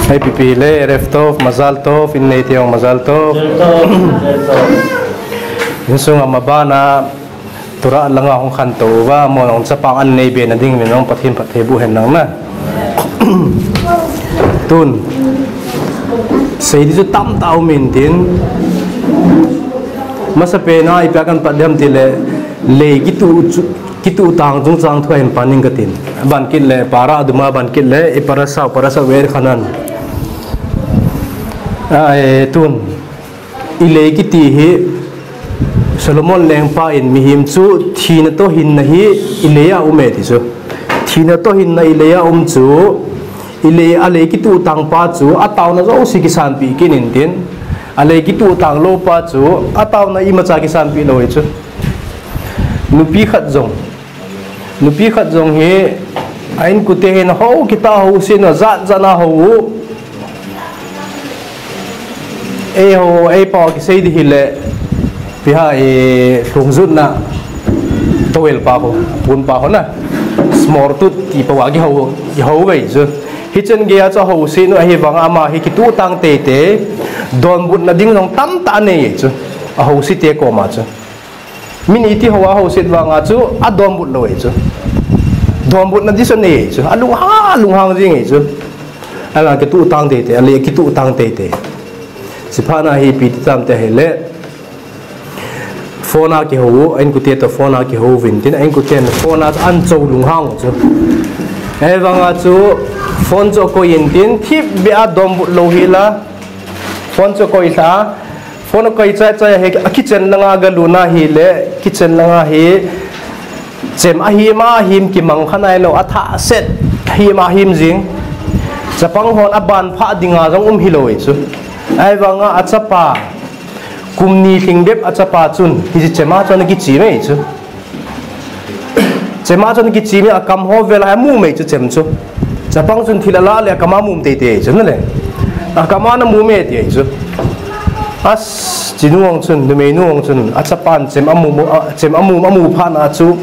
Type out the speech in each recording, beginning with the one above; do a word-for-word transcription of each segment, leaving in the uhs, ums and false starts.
Hei pipi le, Erev Tov, Mazal Tov, in neite jong Mazal Tov. Insunga mabana, Torah langa hung khantou uva, amahon chapang an neibe na dingin jong Pathen phatthei boh hen lang na. Tun, sei ding chu tamtah um intin, masapen a ipi a kahin pat ding ham tile, lei kituh chu, kituh tang chungchang thu a hin pan ing katin. Aban kit le, Para Aduma aban kit le, i parasha, Parashat Ve'echanan. A, e, tun, ilei kiti hi, Solomon lengpa in mihem chu thina toh hinna hi ilei a um e ti chu. Thina toh hinna ilei a um chu, ilei, alei kituh tang pa chu ataona jouse kisanpeh kit intin, alei kituh tang lou pa chu ataona imacha kisanpeh lou ahi chu. Nupi khat jong, nupi khat jong hi a inkote hin hou kitah hou seh in ajat jat na hou u. Eiho, eipao kisei ding hile, ipi ham, e, lhungjutna towel pa ho, pon pa ho na, smortut ti pa a kihou, kihou uve chu. Hichan geiya chu ahou seh in ahivanga ama hi kituh tang teitei, donbutna ding jong tamtah anei e chu, ahouse te koma chu. Min iti hou a houset vanga chu adonbut lou e chu. Donbutna ding chu anei e chu. Alunghang, lunghang jing e chu. Ahivang kituh tang teitei, alei kituh tang teitei. Chuphat na hi ipi ti tam ti hile, phone a kihou, a inkote toh phone a kihou uvin tin, a inkoten phone a an chou lunghang chu. Ahivanga chu phone chu akoi intin, thipbeh a donbut lou hila, phone chu akoi lha, phone akoi chai chai a hi, a kitchen langa galut na hile, kitchen langa hi chem ahim ahim kimang kha nailou, athah set ahim ahim jing. Chapang hon aban phah dinga jong um hilou e chu. Ahivanga achapa, kum ni lhing bep achapa chun, hiche chem a chu ana kichim e chu. Chem a chu ana kichim e, akam ho vel a amum e chu chem chu. Chapang chun thil alah le akam a mum teitei chu nale. Akam a namum e ti e chu. As, chinu jong chun, numeinu jong chun, achapan chem amum, a, chem amum, amu phat na chu,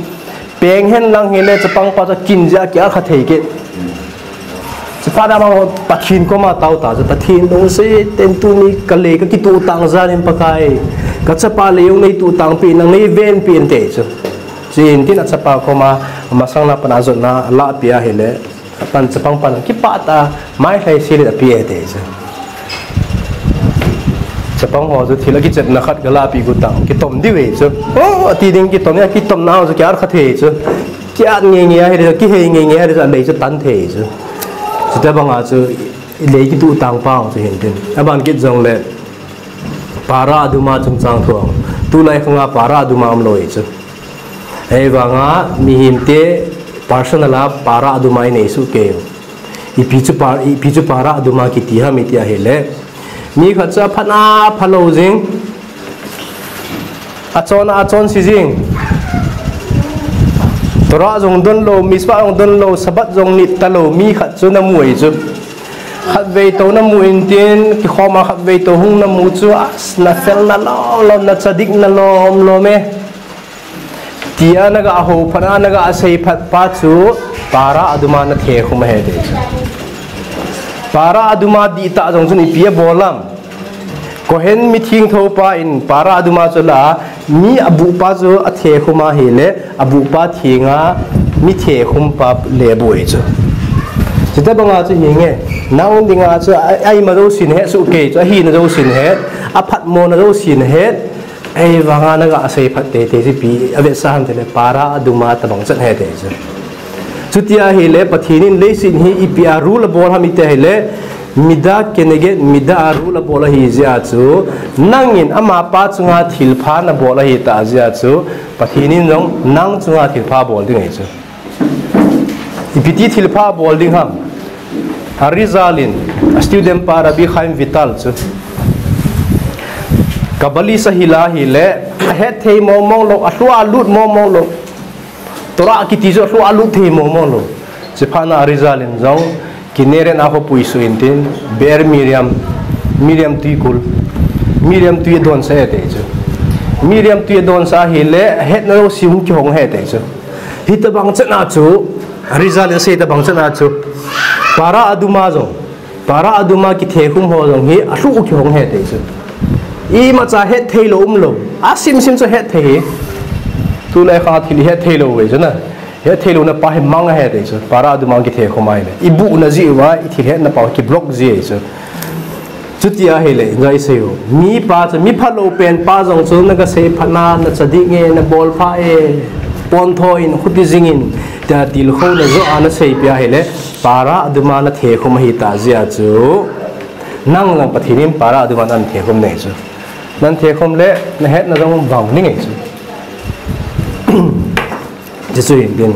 peng hen lang hile chapang pa chu akin jeh a ki-at kha thei kit. Chuphat na ama Pathen koma tao ta chu, Pathen lungset tah in tuni ka lei ka kituh tang jal in Pakai, ka chapa lei jong nei tuh tang peh in, nang nei ven peh in ti chu. Chuin tin achapa koma masang na pan ajotna alah peh ahile, apan chapang pan kipah tah a, mai lhai sel in ape e ti chu. Chapang ho chu thil akichetna khat galah peh got tah, kitom diu e chu. O, ati ding kitom e, kitomna ho chu ki-at kha thei chu. Ki-at ngeingei ahile, kihei ngeingei ahile, alei chu tan thei chu. Chuti banga chu, lei kituh tang pa chu hin tin. Aban kit jongle, Para Aduma chungchang thu. Tulai khanga Para Aduma umlou e chu. Ahivanga mihem te personal a Para Aduma inei soh kei u. Ipi chu pa, ipi chu Para Aduma kiti ham iti ahile, mi khat chu aphat na aphalou jing, achon a achonse jing, Torah jong donlou, mitzvah jong donlou, Sabbath jong nit talou, mi khat chu namu e chu. Khatvei tou namu intin, kikhom a khatvei tou hung namu chu, as, nafel na lom lom, na tzadik na lom lom e. Tia naga hou phat a, naga sei phat pa chu, Para Aduma nathe khum ahi ti chu. Para Aduma dihtah jong chun ipi abol ham. Kohen mithengtho pa in Para Aduma chu alah a, mi abuh pa chu athe khum ahile, abuh pa thenga mi the khum pa le bou e chu. Chuti banga chu hinge, nang dinga chu a, a ima jousen het soh kei chu, ahina jousen het, aphatmona jousen het, ahivanga naga sei phat teitei chu ipi avetsah ham tile Para Aduma tabang chan ahi ti chu. Chuti ahile Pathen in leiset hi ipi a rule abol ham iti ahile, mida keneged mida a rule abol ahi jeh a chu, nangin amapa chunga thilpha nabol ahi tah jeh a chu, Pathen in jong nang chunga thilpha abol ding ahi chu. Ipi ti thilpha abol ding ham. Arizal in, a student pa Rabbi Chaim Vital chu, Kabbalist ahila ahile, ahet thei mong mong lou, alhu a lut mong mong lou, Torah kiti chu alhu a lut thei mong mong lou. Chuphat na Arizal in jong, Kinneret a khopui suh intin, Be'er Miriam, Miriam tui kul, Miriam tui adonsah e ti chu. Miriam tui adonsah ahile, ahetna jouse hung kihong e ti chu. Hitabang chan a chu, Arizal in asei tabang chan a chu, Para Aduma jong, Para Aduma kithe khum ho jong hi alhuh kihong ahi ti chu. Imacha hetthei lou umlou. Asimsim chu hetthei hi. Tulai kha thil hetthei lou ve chu na. Hetthei louna pa hi mang ahi ti chu. Para Aduma kithe khum ahile, ibuhna jeh uva ithil hetna pa kiblock ji ahi chu. Chuti ahile, ngai seiyu. Mi pa chu, mi phalou pen pa jong chu, naga seiphat na, nacha ding e, nabol pha e, pontho in, khuti jing in, tia tilkhouna joh a naseipeh ahile, Para Aduma nathe khum ahitah jeh a chu. Nang jong Pathen in Para Aduma nahin the khum ahi chu. Nahin the khum le, nahetna jong vang ding ahi chu. Chuchu hin tin.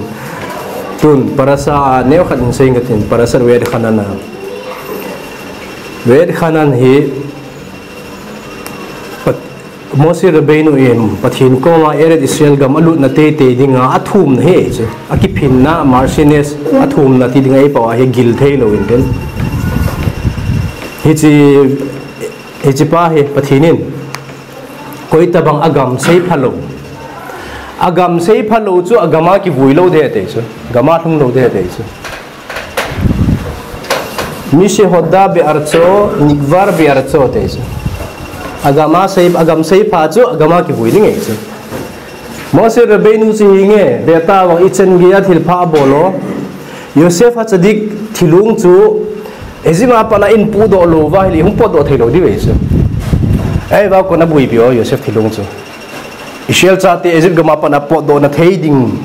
Tun, parasha a neokhat in seiyin katin, parasha Ve'etchanan a. Ve'etchanan hi, Pat-, Moshe Rabbeinu in Pathen koma Eretz Israel gam alutna teitei dinga athumna ahi chu. Akiphinna, merchiness, athumna ti dinga eipao a hi gil thei lou in tin. Hiche, hiche pa hi Pathen in koitabang agam seipha lou. Agam seipha lou chu agam a kivui lou ding ahi ti chu. Gam a lhung lou ding ahi ti chu. Mishehoda be'artso, nikvar be'artso ti chu. Agam a sei, agam seipha chu agam a kivui ding ahi chu. Moshe Rabbeinu chu hinge, beta vang ichan geiya thilpha abol lou. Yosef HaTzadik thilung chu Egypt a pat a eipuidoh lou uva ahile, hung potdoh thei lou ding ahi chu. Ahivang kona abuipi u Yosef thilung chu. Israel chate Egypt gam a pat a potdoh na thei ding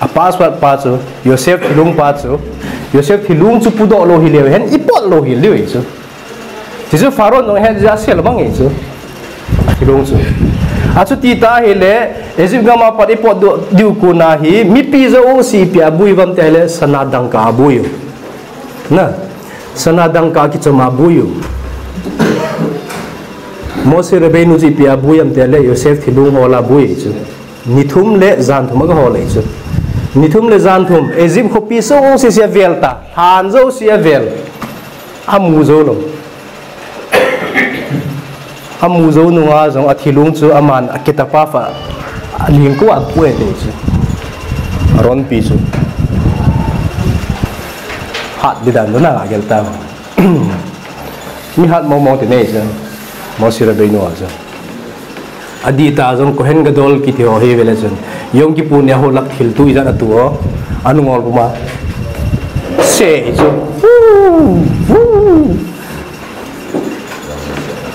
a password pa chu, Yosef thilung pa chu, Yosef thilung chu puidoh lou hile, hen ipot lou hel ding ahi chu. Chuchu Pharaoh jong ahet jeh a asel mang ahi chu. Thilung chu. Achuti tah ahile, Egypt gam a pat eipotdoh diu kona hi, mipi jouse ipi a abui uvem ti ahile, sana dangka abui u. Na, sana dangka kichom a abui u. Moshe Rabbeinu chu ipi a abui em ti ahile, Yosef thilung hol a abui chu. Ni thum le jan thum aga hol ahi chu. Ni thum le jan thum, Egypt khopi jouse avel ta, han jouse avel. Amu jou lou. Amu jou nunga jong athilung chu aman akitapah a, alingkou a apui ahi ti chu. Aronpi chu. Hat di dan lou na agel ta. Mi hat mong mong ti nei chu. Moshe Rabbeinu a chu. Adih tah jong Kohen Gadol kiti ho hi vele chun. Yom Kippur ni a ho lak thiltu ijat a tu ho. Anu ngol puma. Se chu.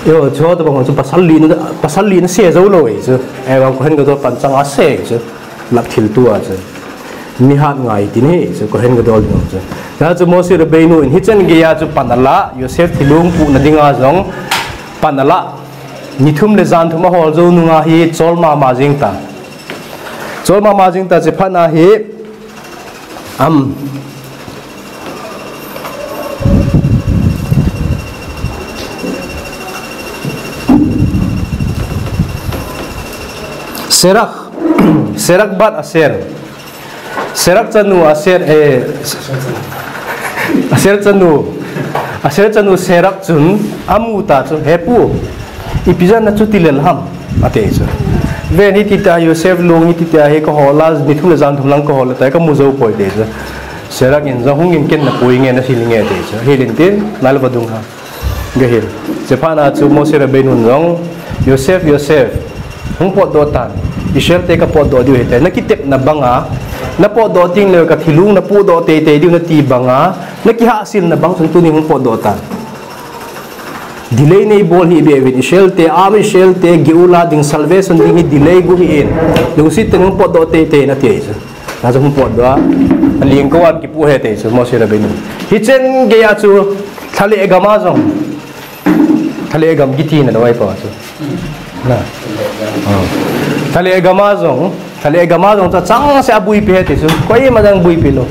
Yo, chutabang chu pasal li na, pasal li na se jou lou ahi chu. Ahivang Kohen Gadol panchang a se chu. Lak thiltu a chu. Mi hat ngai ti ahi chu, Kohen Gadol ding chu. Hijeh chun Moshe Rabbeinu in hichan geiya chu pan ala, Yosef thilung puina dinga jong pan ala. Ni thum le jan thum ahol jou nunga hi chol mama jing ta. Chol mama jing ta, chuphat na hi, am, Serach, Serach bat Aser. Serach chanu Aser, eh, Aser chanu, Aser chanu Serach chun amu ta chu, "He pu, ipi jeh a nachuti lel ham?" ati chu. Ven, hiti tia Yosef lung hiti tia hi kahol a, ni thum le jan thum lang kahol a, tia kamu jou poi ati chu. Serach in jong, "Hung in, ken napui nge, nahil nge?" ati chu. "Hil in tin, nalva dung ha." Gahil. Chuphat na chu Moshe Rabbeinu in jong, "Yosef, Yosef, hung potdoh tan. Israel te kapotdoh diu ahi tia. Nakitepna banga, napotdoh teng le kathilung napudoh teitei diu nati banga, nakihahselna bang chun tuni hung potdoh tan. Delay neibol hih beh uvin, Israel te, Am Israel te, Geula ding, salvation ding hi delay gu hih in. Lungset tah in hung potdoh teitei in," ati chu. Hijeh chun hung potdoh a, alingkou a kipu ahi ati chu, Moshe Rabbeinu. Hichan geiya chu, lha le gam a jong. Lha le gam kiti nalou ahi pa chu. Na. Ah. Lha le gam a jong, lha le gam a jong chu achangseh a abuipi ahi ati chu. Koima dang buipi lou.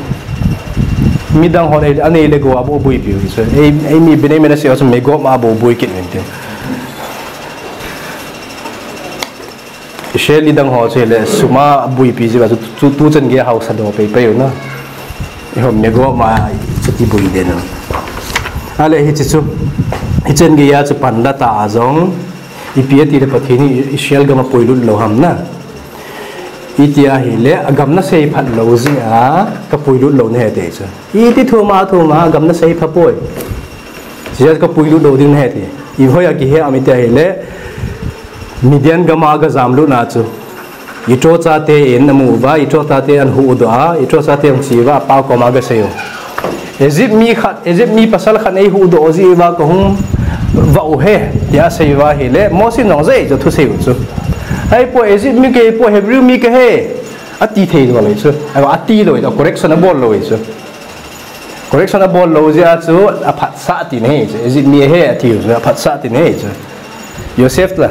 Midang hon anei le gou a bou buipi u chu. Ei, eimi Bnei Menashe ho chu megop ma bou bui kit uvin tin. Israel dang ho chu le sum a buipi jiu va chu tu, tuchan gei haosa doh peipei u na. Eihon megop ma chuti bui den u. Ahile hiche chu, hichan geiya chu pan la ta a jong, ipi ati le Pathen in Israel gam a puilut lou ham na. Iti ahile, agam nasei phat lou jeh a, kapuilut lou nahi ati chu. Iti thum a thum a, agam nasei pha poi. Jeh a kapuilut lou ding nahi ati. Ipi hoi a kihe ham iti ahile, Midian gam a gajam lut na chu. Yitro chate in amu uva, Yitro chate in ahuhdoh a, Yitro chate in ache uva, apa koma agasei u. Egypt mi khat, Egypt mi pasal khat in eihuhdoh jeh uva kahung vah u ahi, tia asei uva ahile, Mose in jong ajah chu thusei u chu. Ahipoi, Egypt mi kahi poi, Hebrew mi kahi, ati thei lou ahi chu. Ahivang ati lou ahi, correction abol lou ahi chu. Correction abol lou jeh a chu, aphatsah tina ahi chu. Egypt mi ahi, ati u chu, aphatsah tina ahi chu. Joseph la.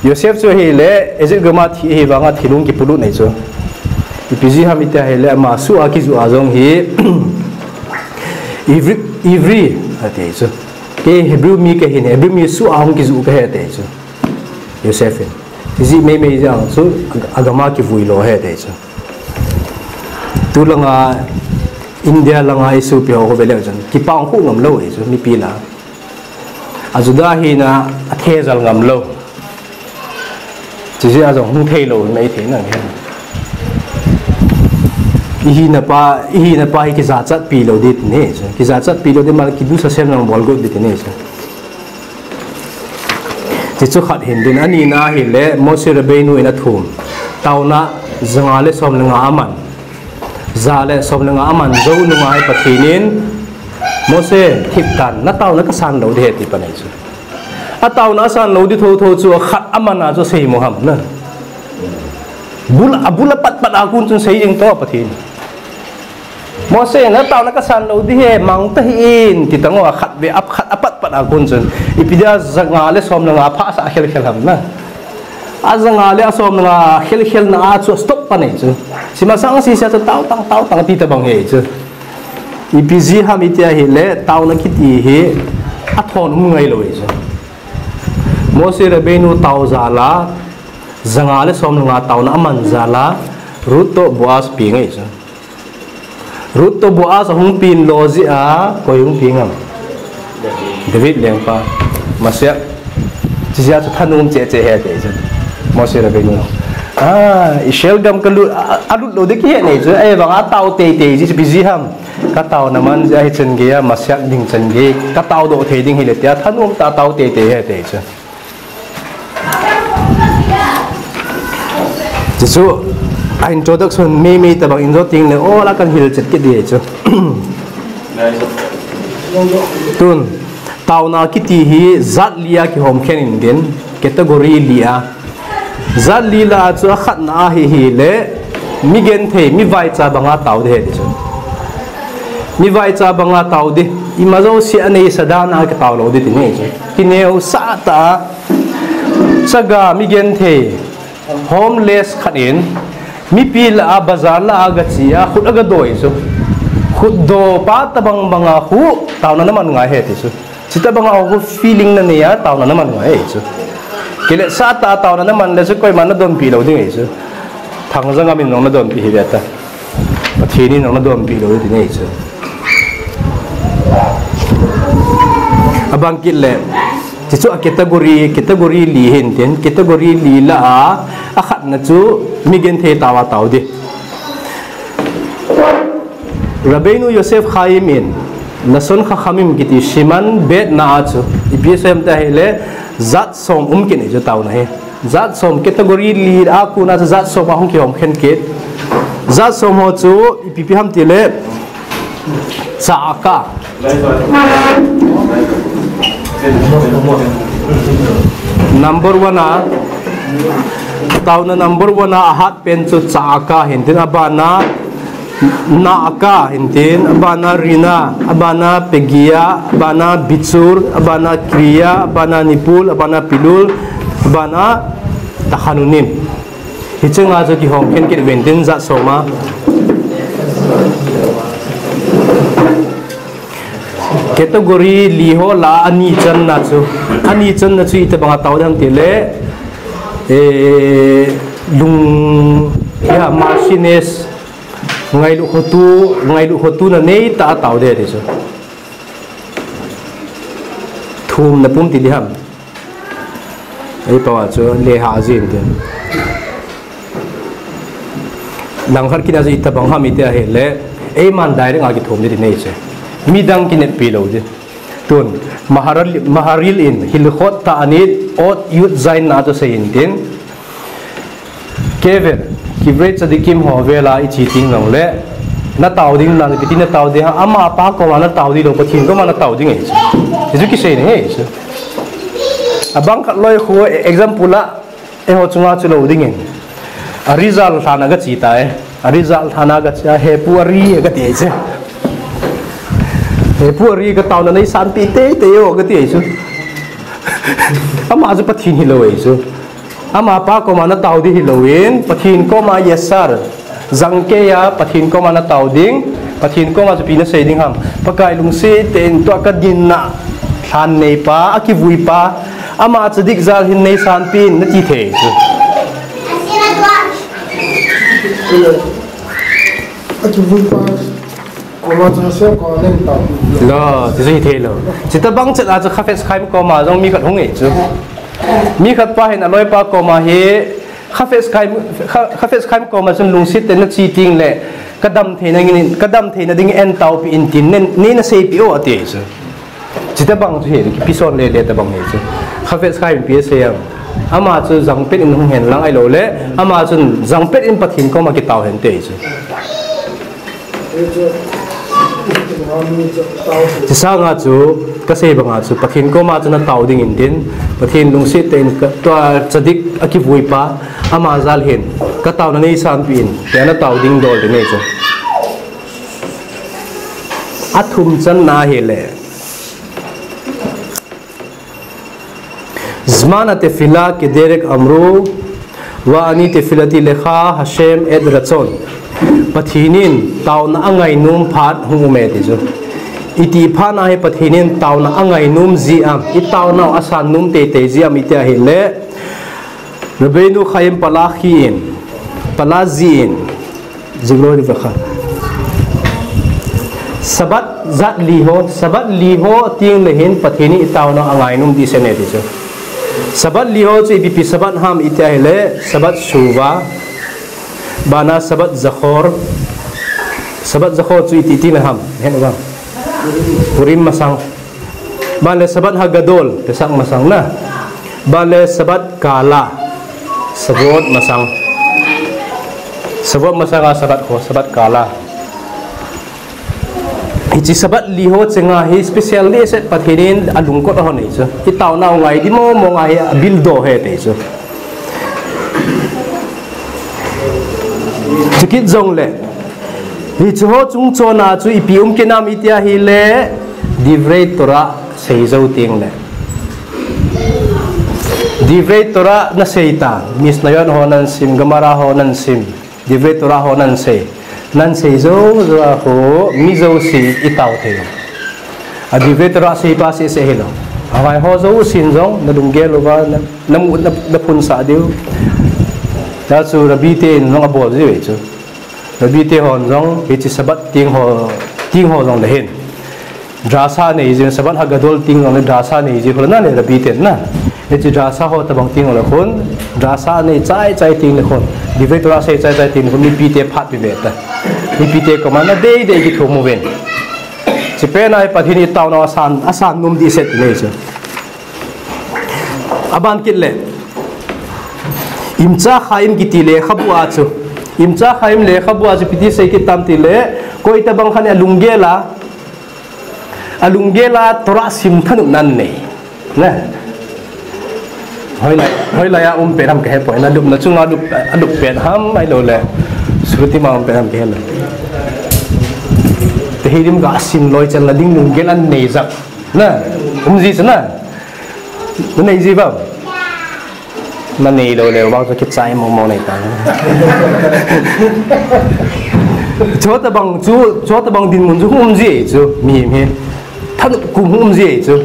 Joseph chu ahile, Egypt gam a thi ahi vang a thilung kipolut nei chu. Ipi jeh ham iti ahile, ama soh a kijoh a jong hi, Ivri, Ivri, ati chu. Kei Hebrew mi kahin, Hebrew mi soh a hung kijoh kahi ati chu. Joseph in. Hijeh mei mei jeh a chu, agam a kivui lou ahi ati chu. Tu langa, India langa isopi ho khu ve leu chun, kipah khu ngam lou ahi chu, mipi lah a. A Juda hina, athejal ngam lou. Chujeh a jong hung thei lou, mei thei nang hen. Ihina pa, ihina pa hi kijachatpi lou ding ahi chu. Kijachatpi lou ding ma kidusa sem nang bol got ding ahi chu. Ti chu khat hin tin, anina ahile, Moshe Rabbeinu in athum. Taona, ja nga le som le nga aman. Ja le som le nga aman jou nunga hi Pathen in, Moshe, thip tan, nataona kasan lou ding ahi ti pan ahi chu. Ataona asan lou ding thotho chu, khat aman a chu asei mo ham na. Bul, abul apat pat a kon chun asei jeng to Pathen. Moshe, nataona kasan lou ding ahi, mang tahih in, ti tang uva khat ve, ap khat apat pat a kon chun. Ipi dia ja nga le som le nga phasah khel khel ham na. A ja nga le a som le nga khel khel na a chu astop pan ahi chu. Hiche masang a sese a chu tao tang, tao tang ti tabang ahi chu. Ipi jeh ham iti ahile, taona kiti hi athon um ngai lou ahi chu. Moshe Rabbeinu tao jal a, ja nga le som le nga taona aman jal a, Ruth toh Boaz peng ahi chu. Ruth toh Boaz ahung peng lou jeh a, koi hung peng ham? David lengpa, Mashiach. Chujeh a chu thanom cheh cheh ahi ati chu. Moshe Rabbeinu. Ah, Israel gam kalut, a, alut lou ding kihe nei chu. Ahivang a tao tei tei ji chu ipi jeh ham? Kataona man jeh ahi chan gei a, Mashiach ding chan gei. Katao doh thei ding hile tia thanom tah a tao tei tei ahi ati chu. Chuchu, a introduction mei mei tabang in jou teng le, ol a kan hilchet kit ding ahi chu. Tun, taona kiti hi jat li a kihom khen in tin, category li a. Jat li lah a chu akhatna ahi hile, mi genthei, mi vaicha banga tao ding ahi ti chu. Mi vaicha banga tao ding, ima jouse anei sa dan a kitao lou ding ti ahi chu. Kineosah tah a, chaga mi genthei, homeless khat in, mipi lah a, bazar lah a gache a, khut aga do ahi chu. Khut do pa tabang banga khu, taona naman ngai ahi ti chu. Chuti banga khu feeling nanei a, taona naman ngai ahi chu. Kiletsah tah a taona naman le chu koiman nadonpi lou ding ahi chu. Thangjang a min jong nadonpi hih ve ta. Pathen in jong nadonpi lou ding ahi chu. Abang kit le, chuchu a category, category li ahin tin, category li lah a, akhatna chu mi genthei tao a tao ding. Rabbeinu Yosef Chaim in, Lashon Chachamim kiti Siman Bet na a chu, ipi asei ham tia ahile, jat som um kit ahi chu taona hi. Jat som category li a kon a chu jat som a hung kihom khen kit. Jat som ho chu ipi ipi ham tile, tsa'aka. Number one a, taona number one a ahat pen chu tsa'aka ahin tin, abana na'aka ahin tin, abana rina, abana pegia, abana bitsur, abana kriya, abana nipul, abana pilul, abana tachanunim. Hiche nga chu kihom khen kit uvin tin jat som a. Category li ho lah a ani channa chu. Ani channa chu itobang a tao ding ham tile, eh, lung, ya, merchiness, ngailut khotu, ngailut khotuna neitah a tao ding ahi ti chu. Thumna pum ti ding ham. Ahipau a chu le ha jin tin. Langkhat kit a chu itobang ham iti ahile, eiman direct a kithum ding ti nei chu. Midang kineppi lou ding. Tun, Maharil, Maharil in, hilkhot ta'anit, ot yud zayin a chu seiyin tin. Kever, Kivrei Tzadikim ho vela ichi ting jongle, natao ding na, ipi ti natao ding ham, amapa koma natao ding lou, Pathen koma natao ding ahi chu. Hichu kisei nei ahi chu. Abang khat loi khu, example a, eiho chunga chu lou dingin. A result lhan a gachi tai. A result lhan a gachi a, He pu Ari, gati ahi chu. He pu Ari, kataona neisanpi teitei o, gati ahi chu. Ama chu Pathen hilou ahi chu. Amapa koma natao ding hilouvin, Pathen koma yes sir. Jangkeiya Pathen koma natao ding, Pathen koma chu ipi nasei ding ham. Pakai lungset tah in tua kadinna lhan neipa, akivuipa, ama tzadik jal hin neisanpi in nati thei chu. Akivuipa koma chu sei ko len tao. Lo, ti chu hithei lou. Chutobang chet a chu Chafetz Chaim koma jong mi khat hung ahi chu. Mi khat pa hin aloipa koma hi Chafetz Chaim, Cha-, Chafetz Chaim koma chun lungset tah in nachi tengle, kadam theina dingin, kadam theina dingin eitaopi in tin, nei, nei naseipi o ati ahi chu. Chutobang chu hi, kipi son lele tobang ahi chu. Chafetz Chaim ipi asei ham. Ama chu jangpet in hung hen lang ahilouleh, ama chun jangpet in Pathen koma kitao hen ti ahi chu. Chusanga chu, kasei banga chu, Pathen koma chu natao dingin tin, Pathen lungset tah in ka, tua tzadik akivuipa, ama jal hin, kataona neisanpi in, tia natao ding dol ding ahi chu. Athum channa ahile. Zman hatefila kederek amru, wa ani tefilati lecha Hashem et ratzon. Pathen in taona angainom phat hung um e ti chu. Iti phat na hi Pathen in taona angainom ji am, itaonau asan nom teitei ji am iti ahile. Rabbeinu Chaim Palachi in, Palazi in, Zikro livracha. Sabbath jat li ho, Sabbath li ho tengle hin Pathen in itaonau angainom ding ahi ti chu. Sabbath li ho chu ipi ipi Sabbath ham iti ahile, Sabbath Shuva, bana Sabbath Zachor, Sabbath Zachor chu iti iti na ham, hen vang. Purim masang. Bale Sabbath Hagadol, Pesach masang na. Bale Sabbath Kala, Shavuot masang. Shavuot masanga Sabbath ho, Sabbath Kala. Hiche Sabbath li ho chenga hi special dehset Pathen in alungkot ahon ahi chu. Itaonau ngai ding mo mo nga hi abildoh ahi ti chu. Chukit jongle. Hiche ho chungchona chu ipi um kit nam iti ahile Divrei Torah seijou tengle. Divrei Torah nasei ta, Mishnayot ho nasim, Gemara ho nasim. Divrei Torah ho nasei. Nasei jou jou a ho, mi jouse itao thei. A Divrei Torah seipa sese hilou. Avai ho jousen jong, nalunggel uva, na, namu, na, naphunsah diu. Hijeh chun Rabbi ten jong abol jiu ve chu. Rabbi te hon jong, hiche Sabbath teng ho, teng ho jongle hin. Drasa nei jin, Sabbath Hagadol teng jongle drasa nei jin, hula na le Rabbi ten na. Hiche drasa ho tabang teng jongle khun, drasa nei chai chai tengle khun, Divrei Torah sei chai chai tengle khun, mipite phat pe ve ta. Mipite koma nadei dei kithum uvin. Hiche pen a hi Pathen in itaonau asan, asan nom dehset nei chu. Aban kit le. Imcha Chaim kiti lekhabu a chu. Imcha Chaim lekhabu a chu ipi ti sei kit tam tile, koi tabang khat in alunggel a, alunggel a Torah sim thanopna anei. Na. Hoilai, hoilai a um pet ham kahe poi. Nalupna chunga lup, alup pet ham ahilouleh. Sruti ma um pet ham kahe lou. Tehillim ga sim loi chelna ding lunggel anei jep. Na. Um ji chu na. Nanei ji vang. Nanei lou leu vang chu kichai mong mong nei ta. Chutabang chu, chutabang dinmun chu hung um ji chu, mihem hi. Thanop kum hung um ji chu.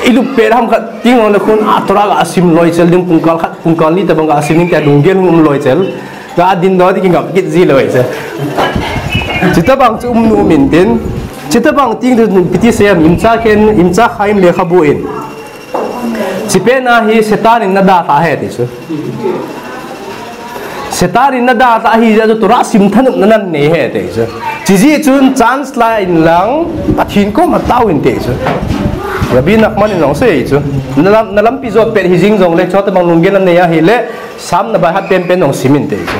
Ilup pet ham khat teng jongle khun a Torah ga sim loi chel ding pungkal khat, pungkal ni tabang ga sim ding tia lunggel hung um loi chel. Ga dindoh ding kingap kit ji loi chel. Chutabang chu um nom in tin. Chutabang teng chu ipi ti sei am, Imcha khen, Imcha Chaim lekhabu in. Hiche pen a hi Satan in nadalha ahi ti chu. Satan in nadalha ahi jeh chun Torah sim thanopna nanei ahi ti chu. Chujeh chun chance la in lang, Pathen koma tao in ti chu. Rabbi Nachman in jong asei chu. Nalam, nalampi jot pet hijing jongle, chuti bang lunggel nanei ahile, Sam na baihat penpen jong sim in ti chu.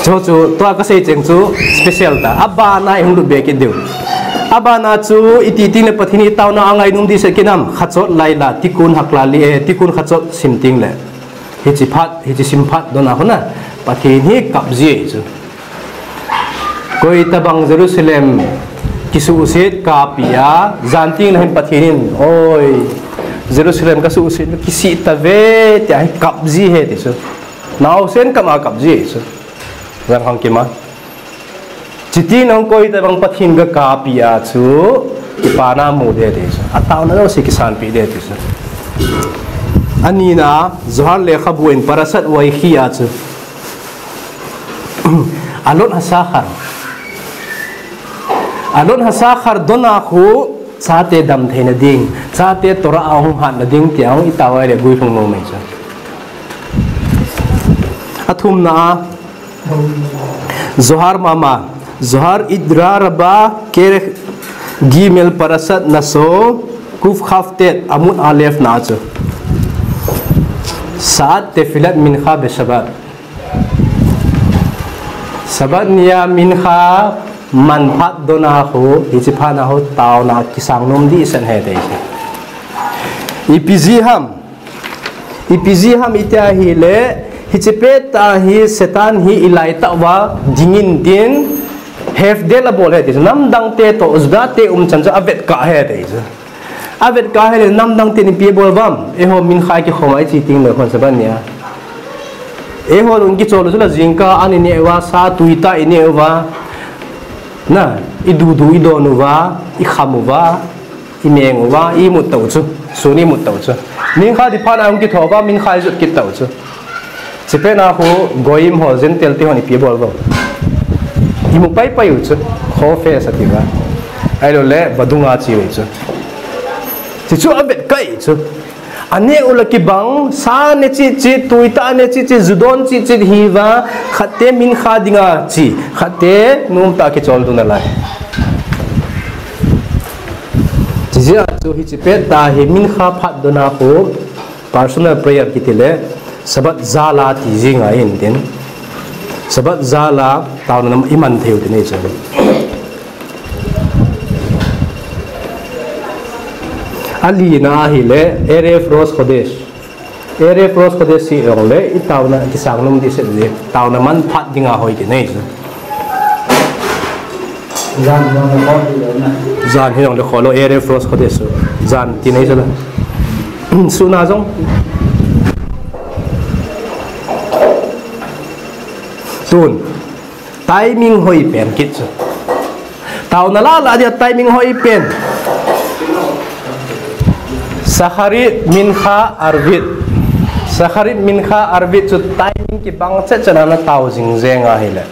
Chu, chu, tua kasei cheng chu special ta. Abana i hung lut be kit diu. Abana chu iti ti le Pathen i taona angainom ding seh kit nam. Chazot Laila, Tikkun Hakla li e, Tikkun Chazot sim teng le. Hiche phat, hiche sim phat dona hona. Pathen hi kap ji e chu. Koi tabang Jerusalem kisuhset kapi a, jan teng le hin Pathen in, oi, Jerusalem kasuhset kisih tave, tia hi kap ji e ti chu. Naosen kap a kap ji e chu. Jan khang kima. Chuteng le koi tabang Pathen kakapi a chu, kipana mu ding ti chu. Ataona jouse kisanpi ding ti chu. Anina, Zohar lekhabu in Parashat Vayechi a chu. Alon Hasachar. Alon Hasachar dona khu chate damtheina ding, chate Torah a hung hatna ding tia hung i tao a le guilhung nom e chu. Athumna a, Zohar mama, Zohar Idra Raba Kerech Gimel Parashat Naso Kuf Chaf Tet Amud Alef na chu. Sa'at Tefilat Mincha Beshabbat. Shabbat nia Mincha man phat dona khu, hiche phat na khu taona kisang nom ding seh ahi ti chu. Ipi jeh ham, ipi jeh ham iti ahile, hiche pet a hi Satan hi i lai tah uva dingin tin, hefdel abol ahi ti chu. Namdang te toh, Juda te umchan chu avet kah ahi ti chu. Avet kah ahile namdang ten ipi abol uvam. Eiho Mincha kikhom a iche teng le khon Shabbat nia. Eiho jong kichol u chu la jingkah an i neh uva, sa tuitah i neh uva. Na, i dudu i don uva, i kham uva, i meng uva, i imut tau chu. Sun i imut tau chu. Mincha ding phat na hung kitho uva, Mincha i jot kit tau chu. Hiche pet na khu Goyim ho, Gentile te hon ipi abol uvam. Imu paipai u chu, chofetz ati uva. Ahilou le, vadung a che u chu. Hichu avet kah e chu. Aneh u le kibang, sa neh cheh cheh, tuitah neh cheh cheh, ju don cheh cheh hiuva, khat te Mincha dinga che, khat te nomtah a kichol ding nalai. Hijeh a chu hiche pet a hi Mincha phat dona khu, personal prayer kiti le, Shabbat jal a ti jing ahin tin. Shabbat jal a taona i man thei u ti nei chu. Alina ahile, Erev Rosh Chodesh. Erev Rosh Chodesh hi jong le, i taona kisang nom ding seh le, taona man phat dinga hoi ti nei chu. Jan jong le kho ti lou na. Jan hi jong le kho lou, Erev Rosh Chodesh chu. Jan ti nei chu la. Sun a jong. Tun. Timing hoi pen kit chu. Taona la la dia timing hoi pen. Shacharit, Mincha, Arvit. Shacharit, Mincha, Arvit chu timing kibang chet chet a na tao jing jeng ahile.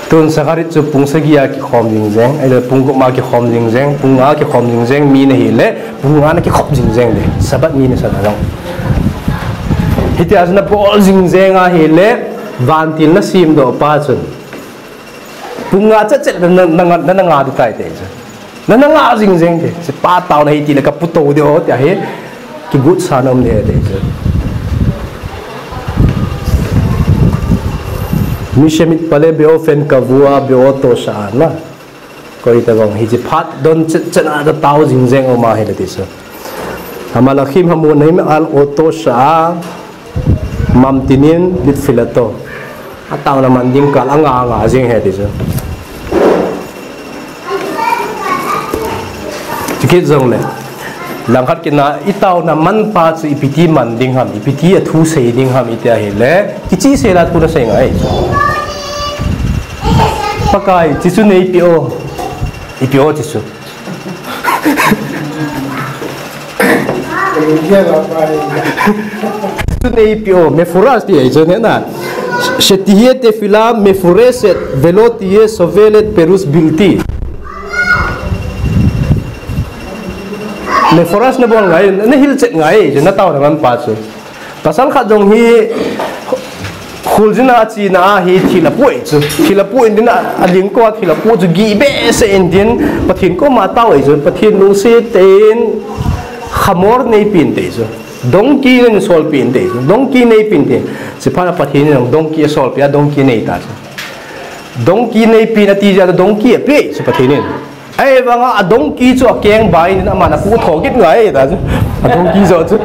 Tun Shacharit chu pung sagi a kikhom jing jeng, ahile pung gup ma kikhom jing jeng, pung nga kikhom jing jeng, mi na hile, pung nga na kikhop jing jeng le, Shabbat mi na sa na jong. Hitia chu na bol jing jeng ahile, vantil na simdoh pa chun. Pung nga chet chet na, na, na, na nga ding tai ti chu. Na, na nga jing jeng ti. Hiche pa taona hi ti le ka putou ding o ti ahi. Kigot sa nom ding ti chu. Mi shemitpalel be'ofen kavua be'oto sha'a na. Koi tabang hiche phat don chet chet a tao jing jeng u ma hi le ti chu. Hamalachim hamunim al oto sha'a mamtinim litfilato. A taona man ding kal anga anga jing ahi ti chu. Chukit jong le. Langkhat kit na i taona man pa chu ipi ti man ding ham, ipi ti a thu sei ding ham i ti ahile. Kicheh sela thu na sei ngai. Pakai, hiche chu neipe o. Ipe o hiche chu. Hiche chu neipe o, mefurash ti ahi chu ne na. Shetihye tefila mefureshet velo tiye sovelet perush bilti. Mephorah nabol ngai, nahil chet ngai, chu natao na ngan pa chu. Pasal khat jong hi, kholjin a china a hi thil apoh chu. Thil apoh in tin a, aling ko a thil apoh chu gih behseh in tin, Pathen koma atao chu. Pathen lungset tah in, khamor neipeh in te chu. Donkey neisol peh in te chu. Donkey neipeh in te. Chuphat a Pathen in donkey asol peh a, donkey neita chu. Donkey neipeh in ati jeh a donkey apeh chu Pathen in. Ahivanga a donkey chu akeng bai in aman apoh tho kit ngai ta chu. A donkey jo chu.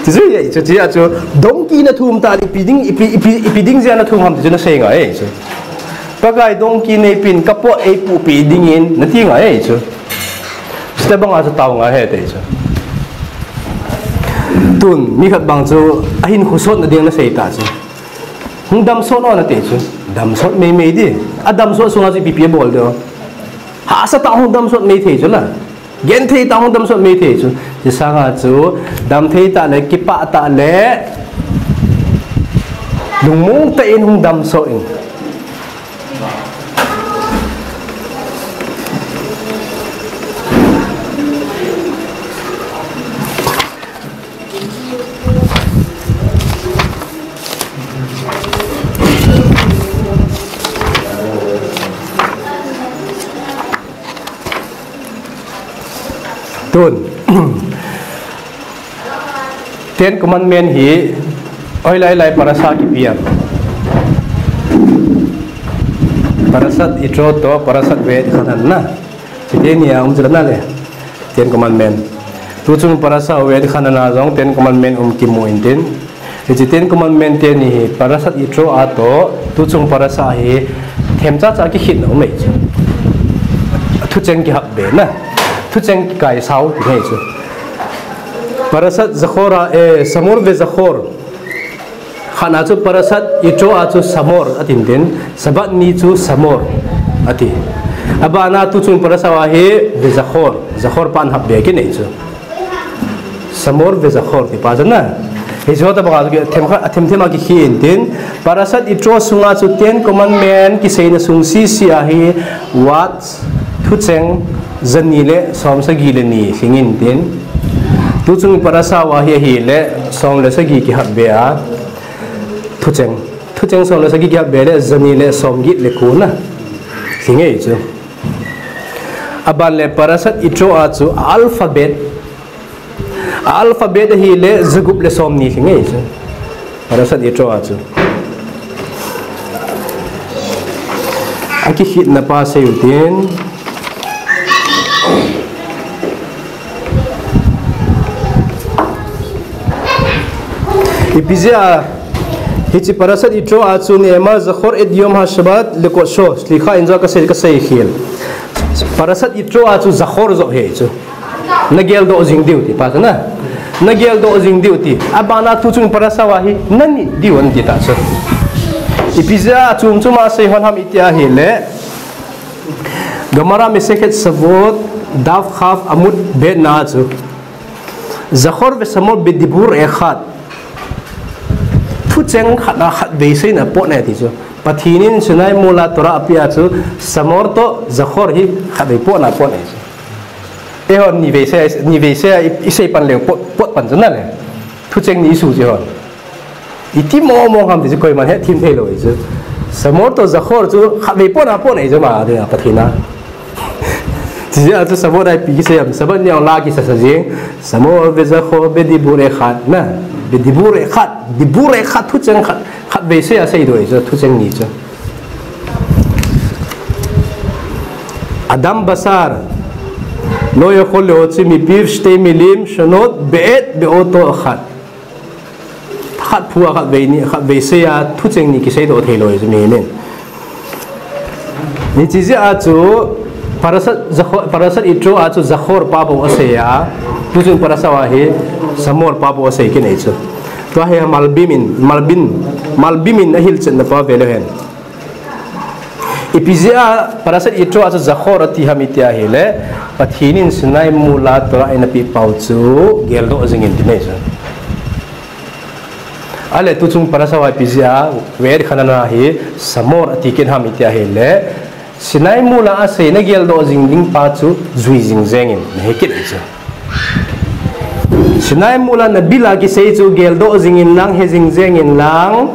Chu chu ye chu chu chu donkey nathum ta le ipi ding, ipi, ipi, ipi ding jeh a nathum ham ti chu nasei ngai chu. Pakai donkey neipeh in kapoh eipoh peh ding in nati ngai chu. Chutobang a chu tao ngai hite chu. Tun, mi khat bang chu ahinkho sot nading nasei ta chu. Hung damsot o nati chu. Damsot meimei di. Adamsot sunga chu ipi ipi abol diu. Hahsa tah a hung damsot mei thei chu la. Genthei tah a hung damsot mei thei chu. Chu sanga chu damthei tah le, kipah tah le, lungmong tah in hung damsot in. Tun. Ten Commandment hi hoilai lai parasha kipi a. Parashat Yitro toh Parashat Ve'etchanan na. Hiche ni a um chu la na le. Ten Commandment. Tuchung parasha Ve'etchanan a jong Ten Commandment um kimu in tin. Hiche Ten Commandment teni hi Parashat Yitro a toh, tuchung parasha hi themcha cha kikhenna um e chu. Thucheng kihap be na. Thucheng kikaisao ti ngai chu. Parashat Zachor a, eh, Shamor veZachor. Khatna chu Parashat Yitro a chu Shamor atin tin, Shabbat ni chu Shamor ati. Abana tuchung parasha a hi veZachor, Zachor pan hap be kinei chu. Shamor veZachor ti pa chu na. Hiche tobang a chu them kha, them them a kikhen tin. Parashat Yitro sunga chu Ten Commandment kiseina sung sese a hi watch, thucheng, jani le som sagi le ni lhing in tin. Tuchung parasha a hi ahile som le sagi kihap be a. Thucheng. Thucheng som le sagi kihap be le jani le som get le ko na. Lhing e chu. Aban le Parashat Yitro a chu alphabet. Alphabet ahile jagup le som ni lhing e chu. Parashat Yitro a chu. Akikhenna pa seiyu tin. Ipi jeh a, hiche Parashat Yitro a chu Ne'emar Zachor et Yom HaShabbat Lekodsho, slicha in jong kasei, kasei khel. Parashat Yitro a chu Zachor joh hi chu. Nageldoh jing diu ti pa chu na. Nageldoh jing diu ti. Abana tuchung parasha a hi nani diu anti ta chu. Ipi jeh a chom chom a sei hon ham iti ahile. Gemara Masechet Shavuot, Daf Chaf Amud Bet na chu. Zachor veShamor beDibur Echad. Thucheng khat a khatvei seina poh nai ti chu. Pathen in Sinai mol a Torah apeh a chu, Shamor toh Zachor hi khatvei poh na poh nai chu. Eihon nivei sei, nivei sei a i, isei pan leu pot, pot pan chu na le. Thucheng ni isu chu hon. Iti mong mong ham ti chu koiman hethem thei lou chu. Shamor toh Zachor chu khatvei poh na poh nai chu ma dinga Pathen a. Chujeh a chu Shamor a ipi kisei ham, Shabbat ni a la kisasa jing. Shamor veZachor beDibur Echad na. BeDibur Echad, Dibur Echad thucheng khat, khatvei sei a seidoh chu thucheng ni chu. Adam basar lo yachol lehotzei mipiv shtei milim shonot be'et be'oto echad. Khat phu a khatvei ni, khatvei sei a thucheng ni kiseidoh thei lou chu mi min. Hiche jeh a chu Parashat Zachor, Parashat Yitro a chu Zachor pa bou asei a, tuchung parasha a hi Shamor pa bou asei kinei chu. Tua hi Malbim in, Malbim, Malbim in ahilchetna pa ve leu hen. Ipi jeh a Parashat Yitro a chu Zachor ati ham iti ahile, Pathen in Sinai mol a Torah eina peh pau chu geldoh jing in ti nei chu. Ahile tuchung parasha a ipi jeh a Ve'etchanan a hi Shamor ati kit ham iti ahile, Sinai mol a asei na geldoh jing ding pa chu jui jing jeng in, na he kit ahi chu. Sinai mol a na bil a kisei chu geldoh jing in lang, he jing jeng in lang,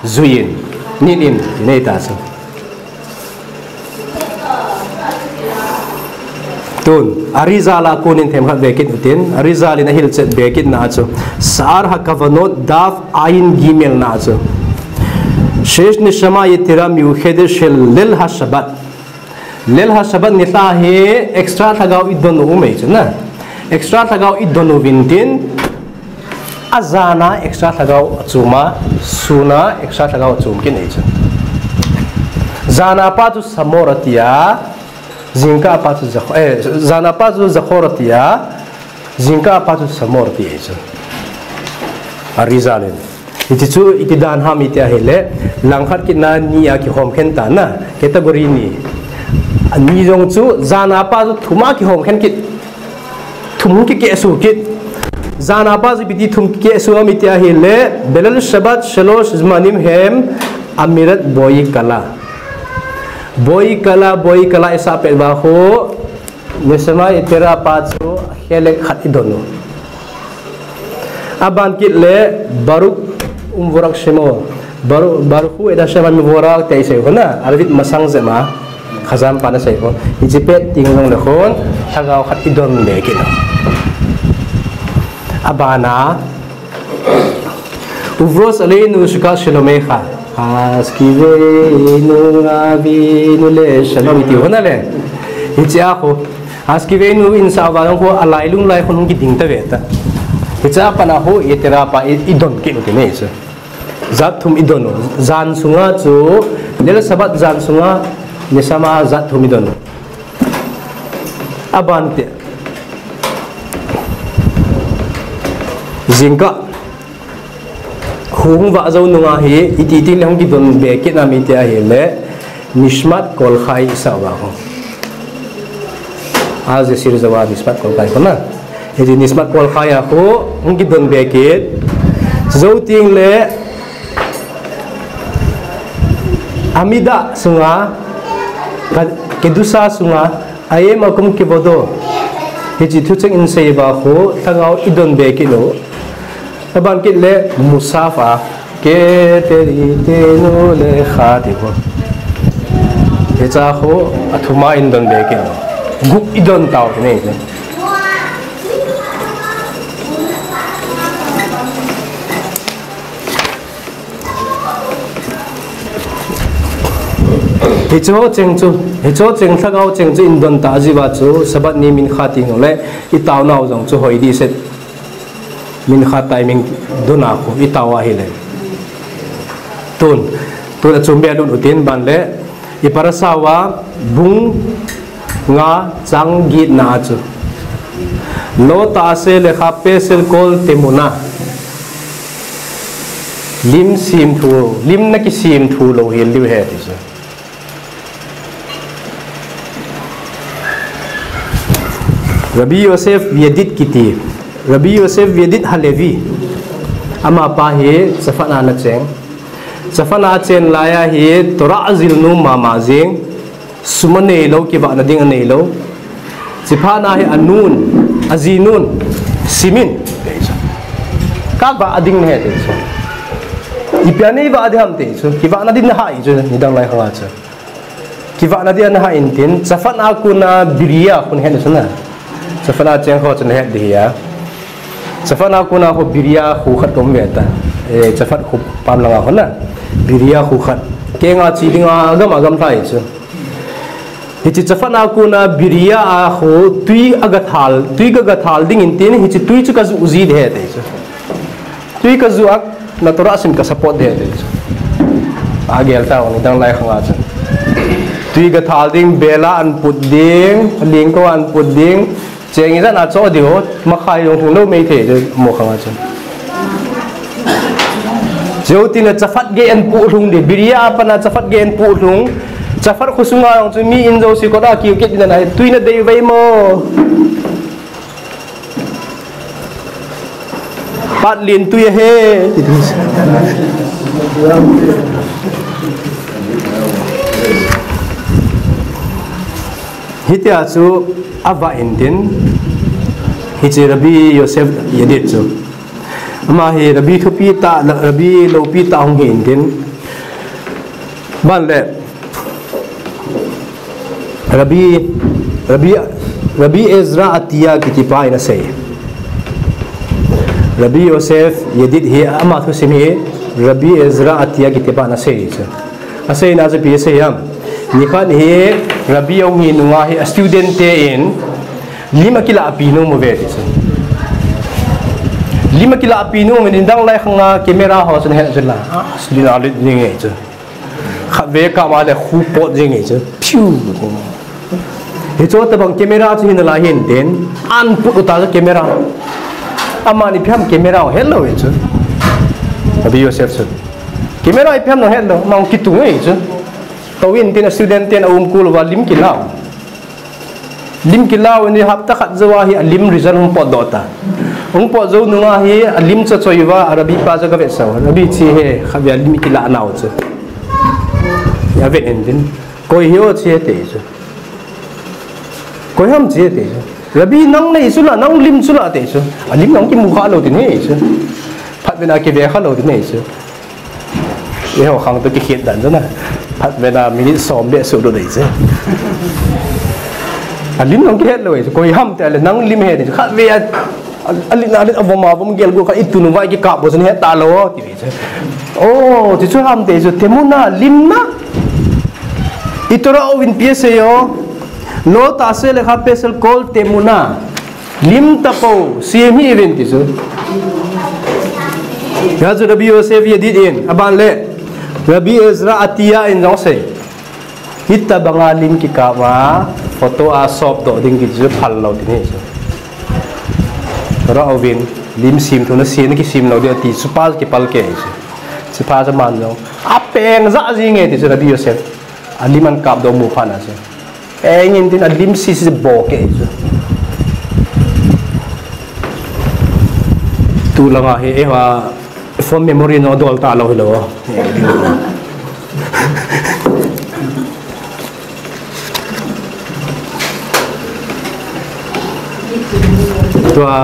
jui in, nit in, nei ta chu. Tun, Arizal a konin themkhat ve kit utin, Arizal in ahilchet be kit na chu, Sa'ar HaKavanot Daf Ayin Gimel na chu, Shesh Neshama Yetera Miuchedet Shel Leil HaShabbat. Leil HaShabbat nilhah hi extra lhagao i don u um ahi chu na. Extra lhagao i don uvin tin, a jan a extra lhagao achom a, sun a extra lhagao achom kit ahi chu. Jan a pa chu Shamor ati a, jingkah a pa chu Zachor, eh, jan a pa chu Zachor ati a, jingkah a pa chu Shamor ati ahi chu. Arizal in. Hiche chu iti dan ham iti ahile, langkhat kit na ni a kihom khen ta na, category ni. Ani jong chu, jan a pa chu thum a kihom khen kit. Thum kikehsuh kit. Jan a pa chu ipi ti thum kikehsuh ham iti ahile, Beleil Shabbat Shalosh Zmanim Hem Amirat Bo Yikala. Bo Yikala, Bo Yikala isah pet uva khu, Neshama Yetera pa chu khelek khat i don u. Aban kit le Baruch Umvorak Shemo. Baruch, Baruch Hu Eda Shema Mivorak te isei u na. Arvit masang jep a. Khazan pa na sei u. Hiche pet teng jong le khun lhagao khat i don be kit u. Abana Uvrosh Aleinu Sukat Shelomecha. Haskivenu Avinu Leshalom iti u na le. Hiche a khu. Haskivenu in sa uva jong khu alailung lai khun hung kiding ta ve ta. Hiche a pat a khu Yetera pa i, i don kit u ti nei chu. Jat thum i don u. Jan sunga chu, Leil Shabbat jan sunga, Neshama jat thum i don u. Aban te. Jingkah. Hung vah jou nunga hi, iti ti le hung kidon be kit nam iti ahile, Nishmat Kol Chai isah uva khu. Aze sir jou a Nishmat Kol Chai khu na. Hiti Nishmat Kol Chai a khu, hung kidon be kit. Jou teng le, Amida sunga, ka-, Kedusha sunga, Aye Makom Kivodo. Hiche thucheng in sei uva khu, lhagao i don be kit u. Aban kit le Musaf a, Keter Itenu Lecha ti khu. Hiche a khu, athum a in don be kit u. Gup i don tau ti nei. Hiche cheng chu, hiche cheng lhagao cheng chu in don ta jiu va chu, Sabbath ni mincha teng le, i tao nau jong chu hoi di set. Mincha timing don a khu, i tao ahile. Tun, tun a chom be a lut utin ban le, i parasha uva, bung nga chang get na a chu. Lo ta'aseh lecha pesel kol temunah. Lim sem thu, lim na kisem thu lou hel diu ahi ti chu. Rabbi Yosef Yedid kiti. Rabbi Yosef Yedid Halevi. Amapa hi Safed a ana cheng. Safed a achen lai a hi Torah ajil nom mama jing. Sum anei lou, kivahna ding anei lou. Chuphat na hi anun, ajinun, simin. Kavah ding nahi ti chu. Ipi a neivah ding ham ti chu. Kivahna ding nahi chu, nidang lai khang a chu. Kivahna ding nahi in tin, Safed a kon a Beria khun het chu na. Safed a cheng kho chu nahet ding ahi a. Safed a kon a kho Beria kho khat um ve ta. Eh, Safed kho pam langa kho na. Beria kho khat. Keng a che ding a gam a gamlha ahi chu. Hiche Safed a kon a Beria a kho tui aga thal, tui kaga thal ding in tin hiche tui chu kajuh ji ding ahi ti chu. Tui kajuh a na Torah sim ka support ding ahi ti chu. Agel tau nidang lai khang a chu. Tui kathal ding, bela ana put ding, lingko ana put ding, Cheng ijat a cho diu, makhai jong lhung lou mei thei chu mo khang a chu. Jou tin a Safed gei ana puh lhung ding, Beria a pat a Safed gei ana puh lhung, Safed kho sunga jong chu mi in jouse kot a kiu kit in a, tui nadei uvem mo. Pat lin tui ahi. Ti ding. Hitia chu ava intin, hiche Rabbi Yosef Yedid chu. Ama hi Rabbi thupi tah, Rabbi loupi tah hung hi intin. Ban le, Rabbi, Rabbi, Rabbi Ezra Atia kitipa in asei. Rabbi Yosef Yedid hi ama thusim hi Rabbi Ezra Atia kitipa in asei chu. Aseina chu ipi asei ham. Nikhat hi Rabbi ahung hi nunga hi a student te in lim akilahpi nom uve ti chu. Lim akilahpi nom uve, nidang lai khanga camera ho chun ahet jin la. Ah, lim alet jing e chu. Khatvei kap a le khu pot jing e chu. Phew. Hichu tabang camera chu hin la hin den. An put uta chu camera. Amani ipi ham camera hello e chu. Rabbi Yosef chu. Camera ipi ham no hello. Mang kitung e chu. Tou intin a student ten aum kul uva lim kilah u. Lim kilah u ni hapta khat jou a hi alim result hung potdoh ta. Hung pot jou nunga hi alim chu achoi uva, a Rabbi pa chu agavetsah u. Rabbi, hiche hi khatvei a lim ikilah nau chu. Avet intin. Koi hi o hiche ati chu. Koi ham hiche ati chu. Rabbi nang nahi chu la, nang lim chu la ati chu. Alim nang kimu kha lou tin ahi chu. Phatveina kive kha lou tin ahi chu. Eiho khang toh kikhet dan chu na. Phatveina minute som beh suh lou dei chu. Alim nang kihet lou ahi chu. Koi ham ati le nang lim ahi ati chu. Khatvei a, a, alim, alim avom avom gel gu kha itun uva ikikap bou chu nahet talou ti ahi chu. Oh, ti chu ham ati chu. Temuna, lim na. I Torah uvin ipi asei o. Lo ta'aseh lecha pesel kol temuna. Lim tapou, sim hih uvin ti chu. Hia chu Rabbi Yosef Yedid in, aban le, Rabbi Ezra Atia in jong asei. Hitabanga lim kikap a, photo a sop doh ding kiti chu phal lou tin ahi chu. Torah uvin, lim sim thu nasei na kisim lou ding ati chu pa kipal kei chu. Chu pa chu aman jong. Apeng jah jing e ti chu Rabbi Yosef. Alim ahin kap doh mu phat na chu. Peng intin alim sisi bou kei chu. Tulanga hi eiho a phone memory no dol talou hilou. Tua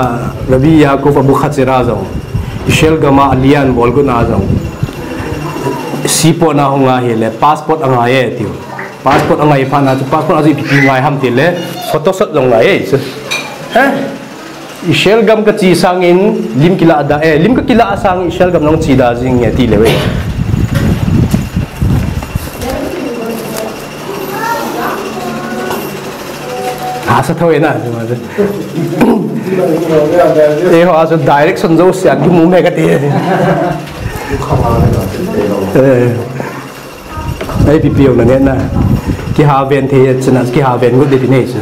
Rabbi Yaakov Abuchatzera jong, Israel gam a alian bol gu na jong, seaport na hung ahile, passport angai e tiu. Passport angai phat na chu, passport a chu ipi ngai ham tile, photoshoot jong ngai e chu. He? Israel gam kache sangin, lim kilah da, eh, lim kakilah sangin Israel gam jong che da jing e ti leu e. Hahsa thou e na, chu ma chu. Eiho a chu direction jouse a kimu me kati. Eh. Ei, ipi pi jong na neh na. Kiha ven thei chun a, kiha ven got ding ti nei chu.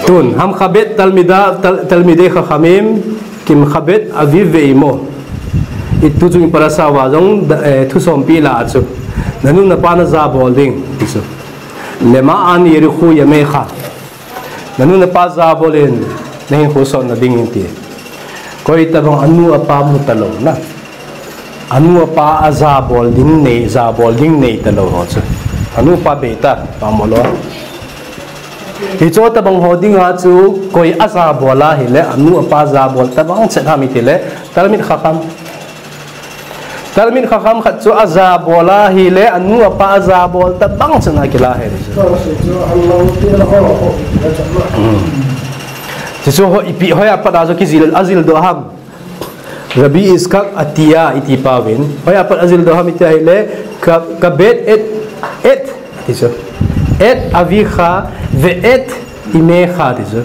Tun, המכבד תלמידיו, תל-, תלמידי חכמים, כמכבד אביו ואמו. I tu chung parasha uva jong, da-, eh, thu sompi la a chu. Nanu napa najabol ding, ti chu. למען יארכו ימיך. Nanu napa jabol in, nahinkho sotna dingin ti. Koi tabang anu apa mu talou na. Anu apa ajabol ding nei, jabol ding nei talou ho chu. Anu apa bei ta, pamo lou. Hichu tabang ho dinga chu koi ajabol ahile, anu apa jabol tabang chet ham itile, Talmid Chacham. Talmid Chacham khat chu ajabol ahile, anu apa ajabol tabang chet na kila ahi. Hmm. Chuchu ho ipi, hoiya pat a chu kijil, ajil doh ham. Rabbi Yitzchak Atia iti pa uvin. Hoiya pat ajil doh ham iti ahile, כבד את, את, ti chu. את אביך ואת אמך ti chu.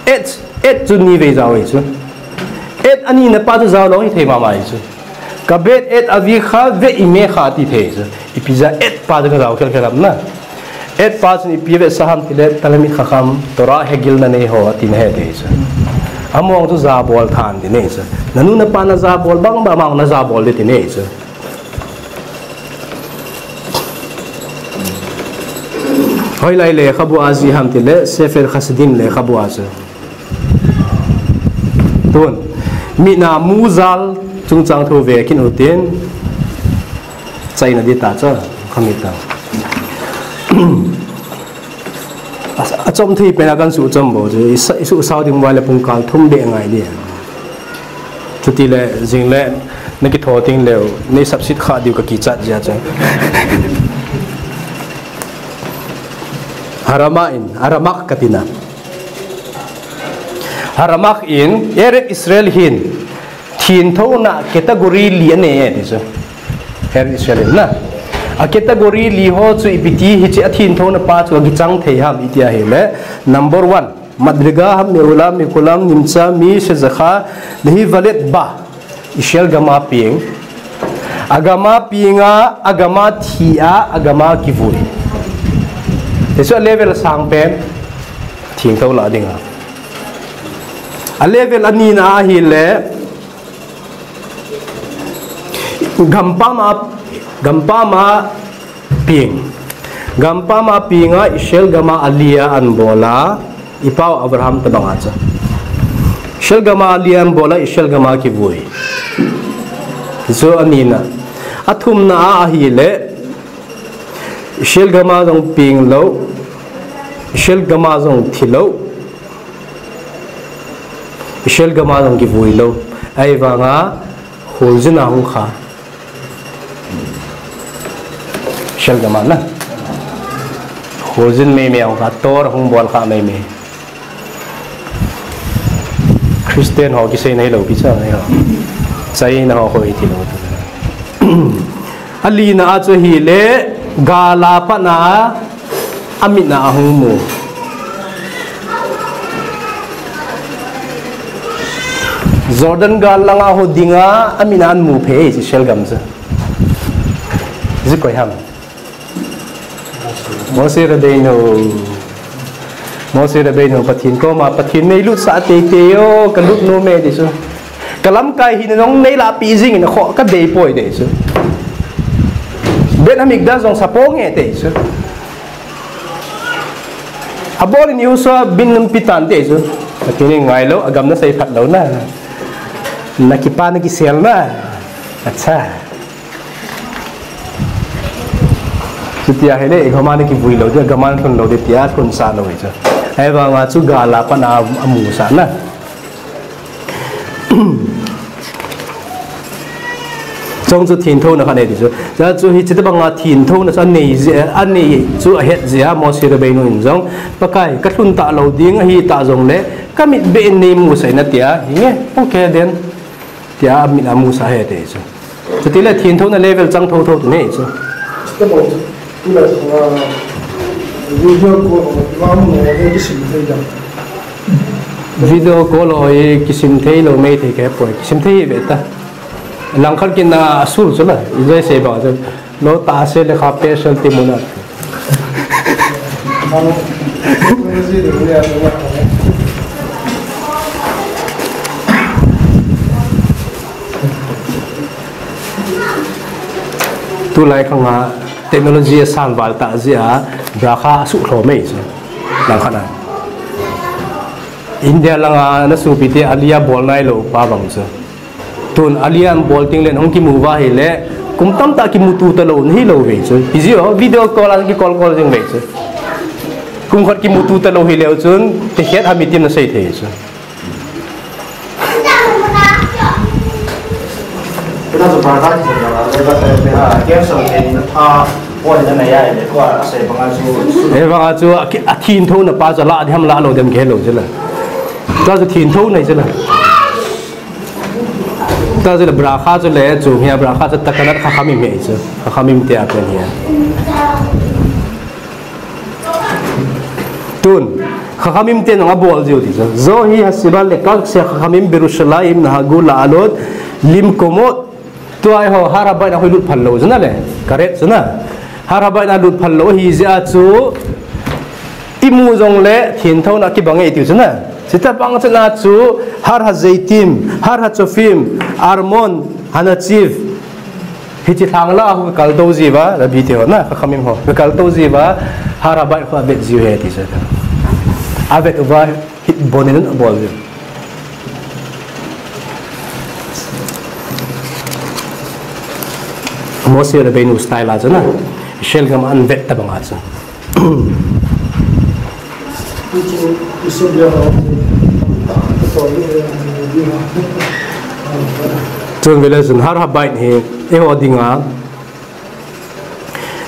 את, את chu ni vei jao ahi chu. את ani na pa chu jao lou hithei mama ahi chu. כבד את אביך ואמך ti thei chu. Ipi jeh a את pa chu kajao khel khel ham na. את pa chun ipi vetsah ham tile Talmid Chacham Torah hegilna nei ho ati na he thei chu. Among chu jabol than ti nei chu. Nanu napa najabol bang bang among najabol ding ti nei chu. Hoilai lekhabu a jih ham tile, Sefer Chassidim lekhabu a chu. Tun, mi na mu jal chungchang thu ve kit u tin, chaina ding ta chu, khami ta. A, achom thei pen a kan suhchom bou chu, i sa-, i suhsao ding uva le pungkal thum beh ngai di. Chutile, jing le, na kitho ting leu, nei sapsit kha diu ka kichat jia chu. Harama in, Aramak ka tina. Haramak in, Eretz Israel hin, thinthouna category li anei e ti chu. Eretz Israel hin na. A category li ho chu ipi ti hiche a thinthouna pa chu akichang thei ham iti ahile. Number one, מדרגה המעולה מכולם נמצא מי שזכה להיוולד בה. Israel gam a peng. Agam a peng a, agam a thi a, agam a kivui. Hichu a level asang pen. Thingthou lah dinga. A level anina ahile. Gampam a, gampam a peng. Gampam a peng a Israel gam a Aliyah anabol a, i pau Abraham tabang a chu. Israel gam a Aliyah anabol a, Israel gam a kivui. Chu anina. Athumna a ahile, Israel gam a jong peng lou, Israel gam a jong thi lou, Israel gam a jong kivui lou. Ahivang a, kholjin a hung kha. Israel gam a na. Kholjin meimei a hung kha, tor hung bol kha meimei. Christian ho kiseina hilou pi cha nei ho. China ho koi thi lou tu. Alina a chu ahile gal a pat a amit a ahung mu. Jordan gal langa ho dinga amit a amu phei Israel gam chu. Ji koi ham. Moshe Rabbeinu. Moshe Rabbeinu Pathen koma, Pathen neilutsah teitei o, kalut nom e ti chu. Kalamkai hina jong neilahpeh jing in akhoh kadei poi ti chu. Beit Hamikdash jong saponge ti chu. Abol in Yehoshua bin numpi tan ti chu. Pathen in ngailou, agam nasei phat lou na. Nakipa nakisel na. Acha. Chuti ahile, igam a nakivui lou di, agam a nalhun lou di, tia lhunsah lou hi chu. Ahivang a chu gal a pat a amusah na. Chong chu thinthouna khat nei ti chu. Chu chu hiche tabang a thinthouna chu anei jeh, anei chu ahet jeh a Moshe Rabbeinu in jong. Pakai, kalhun talou ding ahi ta jongle, kamit beh in neimusah in atia, hinge, okay then. Tia amit a amusah ahi ti chu. Chutile thinthouna level chang thotho ti nei chu. Ka bol chu. Tula, ah, video call ho, ima mun ho, kisim thei dam. Video call ho hi kisim thei lou mei thei kei poi. Kisim thei ve ta. Langkhat kin na asul chu la. Ijai sei ba chu. Lo ta se le kha special ti mun a. Tulai khang a technology asan val ta jeh a bracha asuh lhom e chu. Langkhat a. India langa nasopi te Aliyah bol nailou pa bang chu. Tun Aliyah anabol teng le hung kimu uva ahile, kum tamtah kimuto talou nahi lou ve chu. Hi jeh o, video call a kicall call jing ve chu. Kum khat kimuto talou hileu chun, tikhet ham itin nasei thei chu. Kena chu bracha chu, ah, cancel thei na tha, poi na na ya le, ko a sei banga chu. Ahivang a chu, a ki-, athinthouna pa chu lah diham lah lou diham kihe lou chu la. Tua chu thinthouna chu la. Tua chu le bracha chu le chu hia bracha chu takanat Chachamim hi chu. Chachamim te a pen hia. Tun, Chachamim te nang abol jiu ti chu. Zohi hasiba lekach shel Chachamim biyerushalayim nahagu la'alot limkomot. Tua hi ho Har Habayit a hoi lut phal lou chu na le. Karet chu na. Har Habayit a lut phal lou hi jeh a chu imu jongle thinthouna kibang e tiu chu na. Chuti bang chu na chu Har Hazeitim, Har Hatsofim, Armon, Hanatziv. Hiche lhang la a hu kaltou jiuva, Rabbi te ho na, Chachamim ho. Kaltou jiuva, Har Habayit khu avet jiu ahi ti chu. Avet uva, hit bonin abol jiu. Moshe Rabbeinu style a chu na. Israel gam a avet tabang a chu. Chun vele chun Har Habayit hi eiho dinga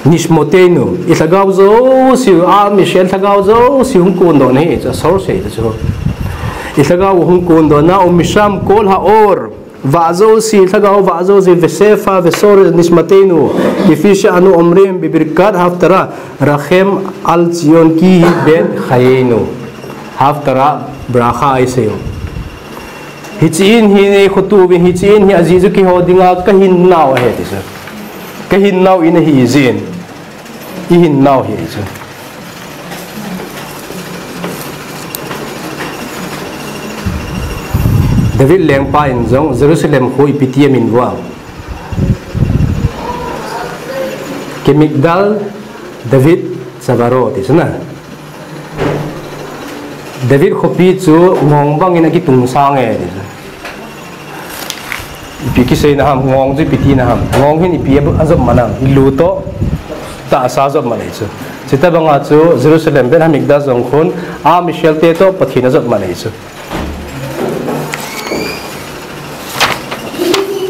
Nishmoteinu, i lhagao jouse, a Michelle lhagao jouse hung kondoh na hi, chu source hi chu. I lhagao hung kondoh na, Umisham kol ha'or, vah jouse, lhagao vah jouse, Vesefa, Vesor, Nishmateinu, Kifisha anu Omrim, Bibirkat, Haftara, Rachem, Al Zion, ki hi Bet Chayenu. Haftara, bracha ai seiyu. Hiche in hi nei khotuvin, hiche in hi ajeh chu keiho dinga kahinnau ahi ti chu. Kahinnau in ahi jin. Ihinnau hi chu. David lengpa in jong Jerusalem kho ipi ti amin vang. Kemigdal David Chavaro ti chu na. David khopi chu ngong bangin akitungsang e ti chu. Ipi kiseina ham, ngong chu ipi tina ham. Ngong hin ipi ajop man ham. Ilu toh tahsa ajop man e chu. Chuti banga chu Jerusalem Beit Hamikdash jong khun, a Michelle te toh Pathen ajop man e chu.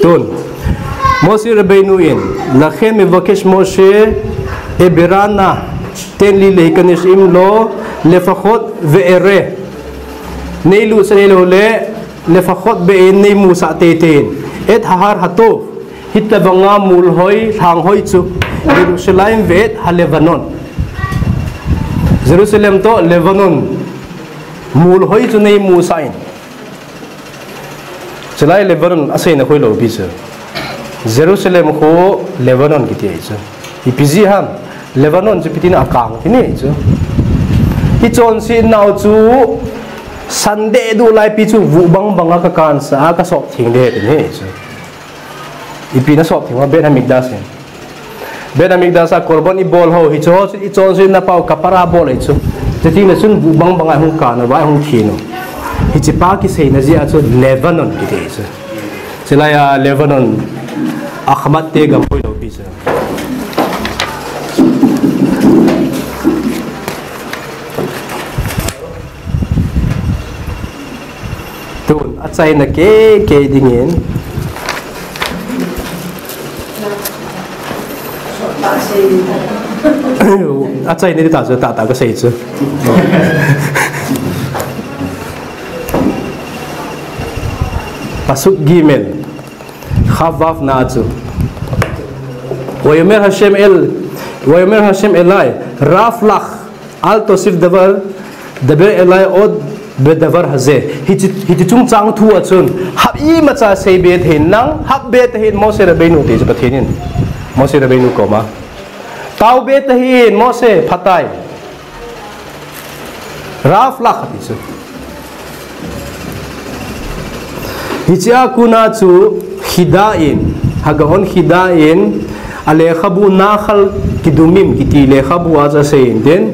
Tun, Moshe Rabbeinu in, Lachen mevakesh Moshe eberana ten li lehikanesh imlo lefachot ve'ere. Nei lusah nei lou le, lefachot be'er nei musah teitei in. Et hahar hatov, hitabanga mulhoi, lhanghoi chu, Yerushalayim ve'et halevanon. Jerusalem toh Levanon mulhoi chu nei musah in. Chulai Levanon aseina khoilou pi chu. Jerusalem kho Levanon kiti ahi chu. Ipi jeh ham, Levanon chu ipi tina akang ti ni chu. Ichonsetnau chu Sunday duh laipi chu vuh bang banga kakansah a kasop theng ding ahi ti ni chu. Ipi nasop theng ham, Beit Hamikdash in. Beit Hamikdash a korban ibol ho, hiche ho chu ichonsetna pau kapara bol ahi chu. Chuti le chun vuh bang banga hung kan uva hung theng u. Hiche pa kiseina jeh a chu Levanon kiti ahi chu. Chulai a Levanon a Hamath te gam khoilou pi chu. Tun, achaina keikei dingin. Achaina ding tah chu, tah tah kasei chu. Pasuk Gimel, Chaf Vav na chu. Vayomer Hashem el, Vayomer Hashem elai, Raf lach, Al tosif davar, daber elai od bedavar haze. Hiche, hiche chungchang thu a chun, hap imacha seibe thei in lang, hapbe tahih in Moshe Rabbeinu ti chu Pathen in. Moshe Rabbeinu koma. Taobe tahih in Moshe phatai. Raf lach ti chu. Hiche a kona chu Chida in, HaGaon Chida in, alekhabu Nachal Kedumim kiti lekhabu a chu asei in tin.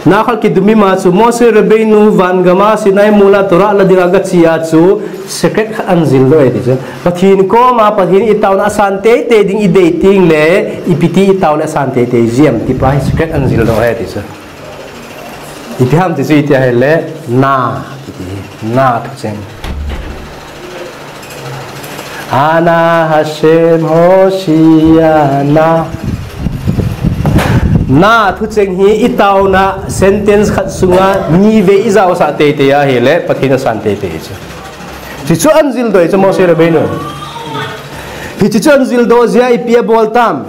Nachal Kedumim a chu Moshe Rabbeinu van gam a Sinai mol a Torah la dinga agache a chu secret khat anajil doh e ti chu. Pathen koma Pathen itaona asan teitei ding idei teng le, ipi ti itao le asan teitei jiem ti pa hi secret anajil doh e ti chu. Ipi ham ti chu iti ahile, na, iti, na thucheng. Ana Hashem Hoshiana. Na thucheng hi itaona sentence khat sunga nivei ijaosah teitei ahile, Pathen asan teitei chu. Hichu anajil doh chu Moshe Rabbeinu. Hichu anajil doh jeh a ipi abol tam.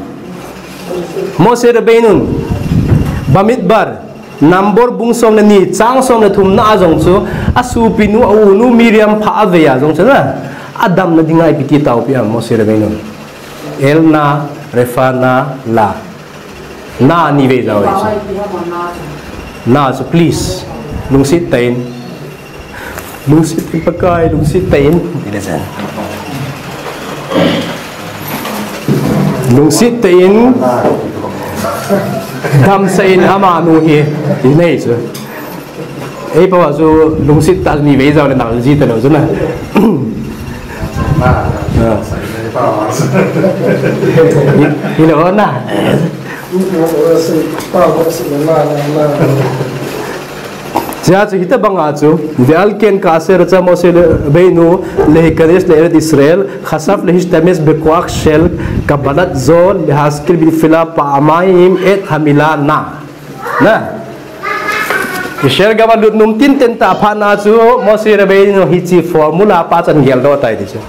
Moshe Rabbeinu. Bamidbar. Numbers bung som le ni, chang som le thum na a jong chu, asopinu, aunu Miriam pha avei a jong chu na, adamna dinga ipi ti taopi a Moshe Rabbeinu. El na, refa na, la. Na nivei jao chu. Na chu please. Lungset tah in. Lungset tah in Pakai, lungset tah in. Ti le chan. Lungset tah in, damsah in amanu hi, ti nei chu. Ei pao a chu lungset tah nivei jao le nal ji talou chu na. Ah. Hi, hilou na. Chia chu hitabanga chu, ועל כן כאשר רצה משה רבינו להיכנס לארץ ישראל, חשב להשתמש בכוח של קבלת זו להזכיר בתפילה פעמיים את המילה נא. Na. Israel gam alut nung tinten tah phat na chu Moshe Rabbeinu hiche formula pa chu ahin geldoh tai ti chu.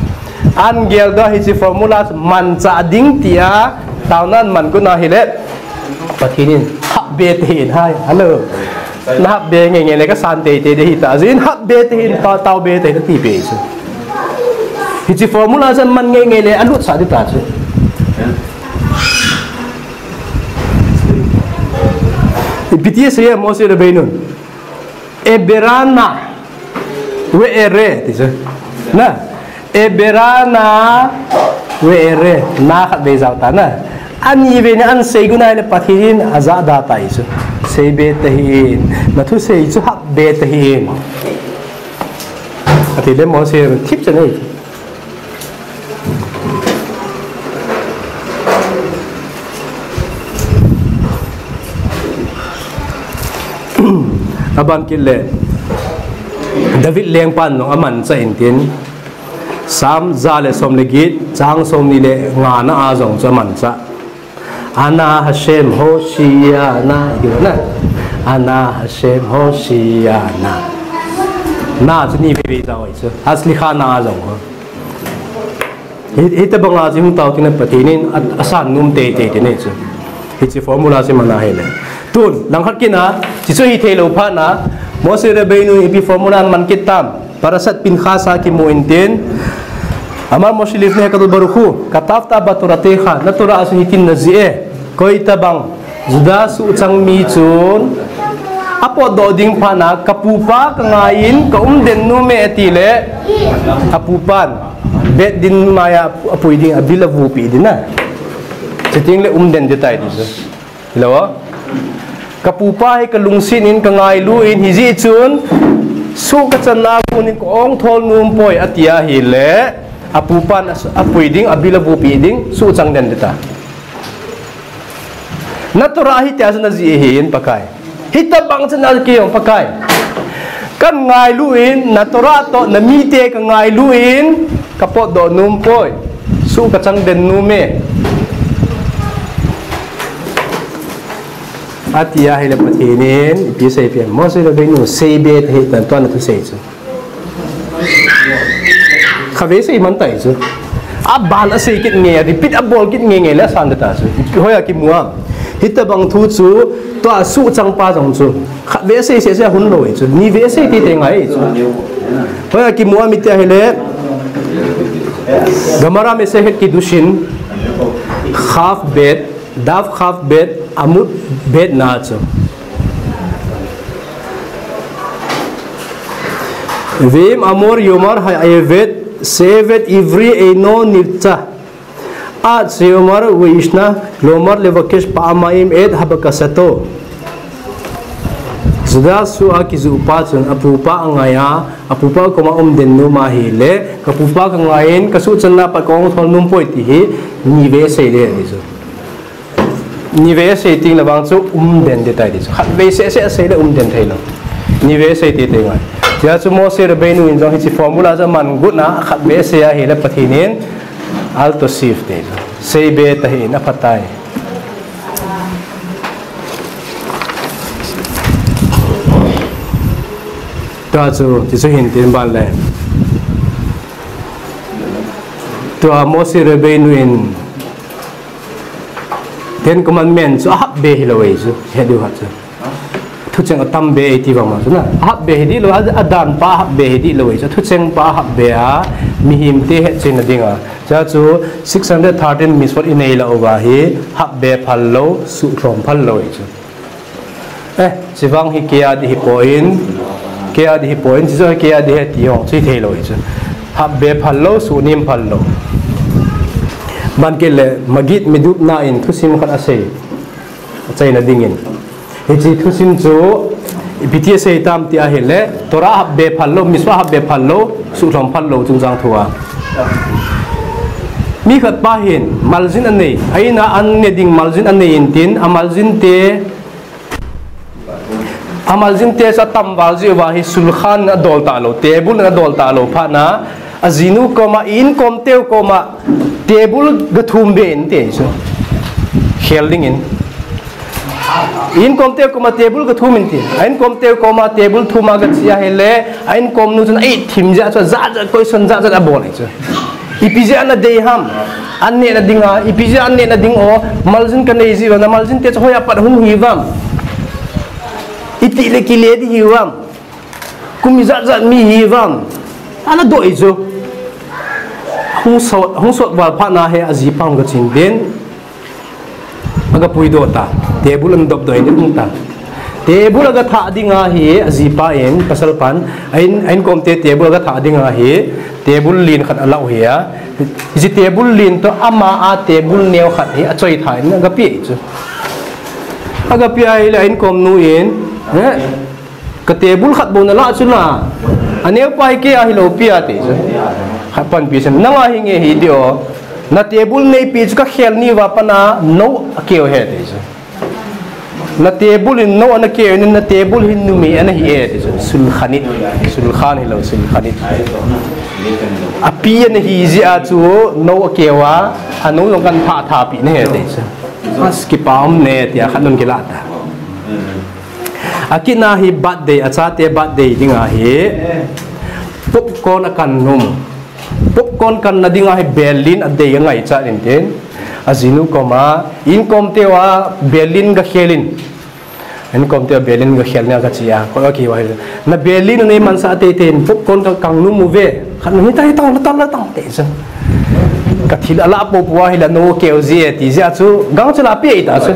Ahin geldoh hiche formula chu manchah ding tia taona ahin man got na hile. Pathen in hap be te hin hai. Hello. Na hap be nge nge le ka san te te de hi ta. Jin hap be te hin ta tao be te hin ti be chu. Hiche formula chu aman nge nge le alut sah ding ta chu. Ipi ti asei a Moshe Rabbeinu. Eberana ve'ere, ti chu. Na. Eberana ve'ere. Na khat vei jao ta na. Ani vei na ahin sei got na le Pathen in ajah da tai chu. Sei be te hin. Na thusei chu hap be te hin. Ati le Moshe thip chan ei. Aban kit le, David lengpan jong amanchah in tin, Psalm ja le som le get, chang somni le nga na a jong chu amanchah. Ana Hashem Hoshiana, itiu na. Ana Hashem Hoshiana. Na chu ni vei vei jao chu. Haslicha na a jong ho. Hi, hitabanga chu hung tao tin Pathen in a, asan nom tei tei te ne chu. Hiche formula chu aman ahile. Tun, langkhat kit na, hiche chu hithei lou phat na, Moshe Rabbeinu ipi formula aman kit tam. Parashat Pinchas a kimu in tin. אמר משה לפני הקדוש ברוך הוא, כתבת בתורתך, na Torah a chu hitin najih e. Koi tabang Juda suhchang mi chun apotdoh ding phat na, ka pupa ka ngai in ka umden nom e ati le, apupan Beit Din maiya apui ding, a bill avupi ding na. Chuteng le umden ding tai ti chu. Hilou a. Ka pupa hi ka lungset in ka ngailu in hijeh chun suh ka channa kon in ka ong thol nom poi ati ahile, apupan a, apui ding, a bill avupi ding, suhchang den ding ta. Na Torah hitia chu najih ahin Pakai. Hitabang chu na kei jong Pakai. Ka ngailu in, na Torah toh, na mite ka ngailu in, ka potdoh nom poi. Suh ka chang den nom e. Ati ahile Pathen in, ipi asei pen. Moshe Rabbeinu sei be te hi tan tua na thusei chu. Khatvei sei man tai chu. Aban asei kit nge, repeat abol kit nge nge le asan ta chu. Hoiya kimu a. Hitabang thu chu, tua suhchang pa jong chu. Khatvei sei sei sei hun lou chu. Nivei sei tei tei ngai chu. Hoiya kimu a iti ahile. Gemara Masechet Kiddushin. Chaf bet. Daf Chaf bet, Amud bet na chu. ואם אמר יאמר העבד שעבד עברי אינו נרצע עד שיאמר וישנא, כלומר לבקש פעמיים את הבקשתו. Juda suh a kijuh pa chun apupa angai a, apupa koma umden nom ahile, ka pupa ka ngai in, ka suhchanna pat ka ong thol nom poi ti hi, nivei sei le ni chu. Nivei sei teng le vang chu umden ding tai ti chu. Khatvei sei sei sei le umden thei lou. Nivei sei tei tei ngai. Tia chu Moshe Rabbeinu in jong hiche formula chu aman got na, khatvei sei ahile Pathen in al tosif ti chu. Sei be ta hin apha tai. Tua chu, ti chu hin tin ban le. Tua Moshe Rabbeinu in Ten Commandment chu ahap be hilou ei chu, he diu khat chu. Thucheng atam be ei ti vang ma chu na. Ahap be hi dih lou, a, adan pa ahap be hi dih lou ei chu. Thucheng pa ahap be a, mihem te hetchen na ding a. Cha chu six hundred thirteen mitzvot inei lah uva hi, hap be phal lou, suhlhom phal lou ei chu. Eh, chivang hi kei a dih hi poi, kei a dih hi poi, chijo hi kei a dih hi ti hong, chi thei lou ei chu. Hap be phal lou, suhnem phal lou. Ban kit le, Maggid Medubna in thusim khat asei. Achaina dingin. Hiche thusim chu, ipi ti asei tam ti ahile, Torah hap be phal lou, mitzvah hap be phal lou, suhlhom phal lou, chungchang thu a. Mi khat pa hin maljin anei, a in a an ne ding maljin anei intin, a maljin te, a maljin te chu atam val jeh uva hi sulkhan in adol talou, table in adol talou phat na, ajinu koma, inkom teu koma, table gathum be in ati chu. Khel dingin. Inkom teu koma table gathum in ati. A inkom teu koma table thum a gache ahile, a inkom nu chun a it thim jeh chu, jat jat, koison jat jat abol ahi chu. Ipi jeh a nadei ham? An neh na ding a, ipi jeh a an neh na ding o, maljin kanei jeh uva, na maljin te chu hoi a pat hung hi uvam? Iti le kile di hi uvam? Kum ijat jat mi hi uvam? Ana dong ahi chu. Hung sot, hung sot val phat na hi ajipa hung gachen din. Aga puidoh ta. Table ana dopdoh in ahung ta. Table aga thah ding ahi, ajipa in, pasal pan, a in, a inkom te table aga thah ding ahi, table lin khat alah u ahi a. Hiche table lin toh ama a table neo khat hi achoi tha in aga pe chu. Aga pe ahile a inkom nu in, eh, ka table khat bou nalah chu la. Aneo pa hi kei a hilou pi ati chu. Khat panpi sen, nang a hi nge hi ti o. Na table neipi chu kakhel ni uva pat na nou akeu ahi ati chu. Na table in nou ana keu in, na table hin numei ana hi e ati chu. Sulkhan in, sulkhan hilou, sulkhan in. Api ana hi jeh a chu nou akeu a, anou jong kan thah tha pi na ahi ati chu. Mas kipa um ne tia khat nun kilah ta. Akit na hi birthday, achate birthday ding ahi. Popcorn akan nom. Popcorn kanna ding ahi, bel lin adei angaichat intin. Ajinu koma, inkom teu a bel lin gakhel in. Inkom teu a bel lin gakhel nia kache a. Kot akiva hi. Na bel lin u nei mansah teitei in, popcorn ka kang nom uve. Khat nu hita hitang, latang, latang te chu. Ka thil alah popo ahile nou keu ji e ti jeh a chu, gangchel a pe ta chu.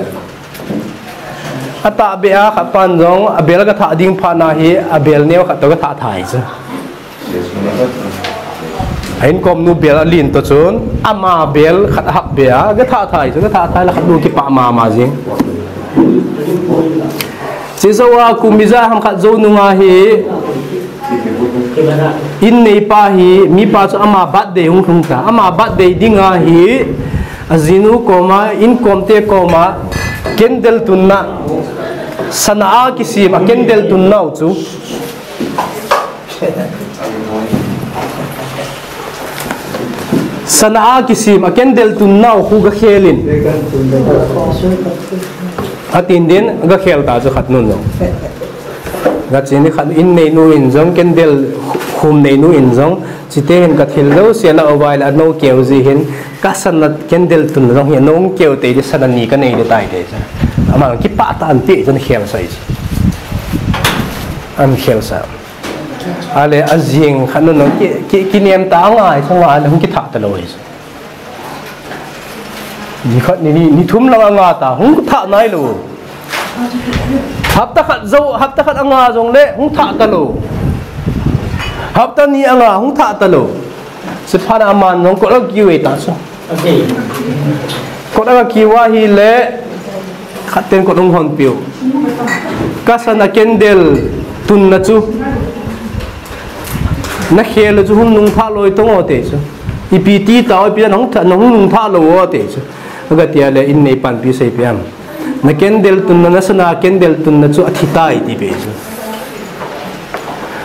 Atahbeh a khat pan jong, abel aga thah ding phat na hi, abel neo khat toh aga thah tha ahi chu. A inkom nu bel alin toh chun, ama bel khat ahap be a, aga thah tha ahi chu, aga thah tha ahile khat nu kipah mama jing. Chujou a kum ijat ham khat jou nung ahi, in neipa hi, mipa chu ama birthday hung lhung ta. Ama birthday ding ahi, ajinu koma, inkom te koma, candle tunna, sana a kisem a candle tunnau chu. Sana a kisem a candle tunnau khu gakhel in. Atin din, gakhel ta chu khat nun jong. Gachen in khat in neinu in jong, candle khum neinu in jong, chite hin ka thil jouse alah uva ahile anou keu ji hin, ka sana candle tun jong hi anou keu tei di sana ni kanei di tai te chu. Ama kipah tah in ati chu akhel sah ahi chu. Akhel sah. Ahile ajing khat nun jong ki, ki, kinem ta angai, chu angai le hung kithah talou ahi chu. Ni khat ni, ni, ni thum lang anga ta, hung thah nailou. Hapta khat jou, hapta khat anga jongle, hung thah talou. Hapta ni anga, hung thah talou. Chuphat na aman jong kot aga kiu ahi ta chu. Kot aga kiu ahile, khat ten kot hung honpiu. Ka sana candle tunna chu. Nakhel u chu hung nung thah loi tong o ati chu. Ipi ti tao, ipi nahung thah, nahung nung thah lou o ati chu. Aga tia le in neipan ipi asei pi ham. Na candle tunna, na sana candle tunna chu athi tai ati pi chu.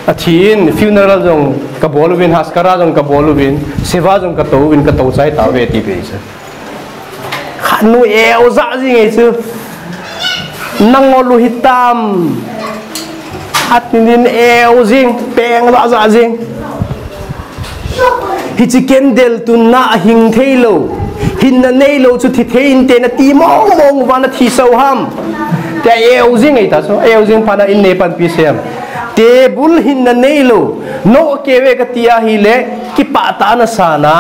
Athi in funeral jong kabol uvin, haskara jong kabol uvin, seva jong katou uvin, katou chai tauve ati pi chu. Khat nu eu jah jing ahi chu. Nangol u hitam. Atin in eu jing, peng jah jah jing. Hiche candle tunna ahing thei lou, hinna nei lou chu thi thei inte nati mong mong uva nathi sao ham. Tia eu jing ahi ta chu, eu jing phat na in neipan ipi asei ham. Table hinna nei lou, nou akeu e kati ahile, kipah tah a nasa na,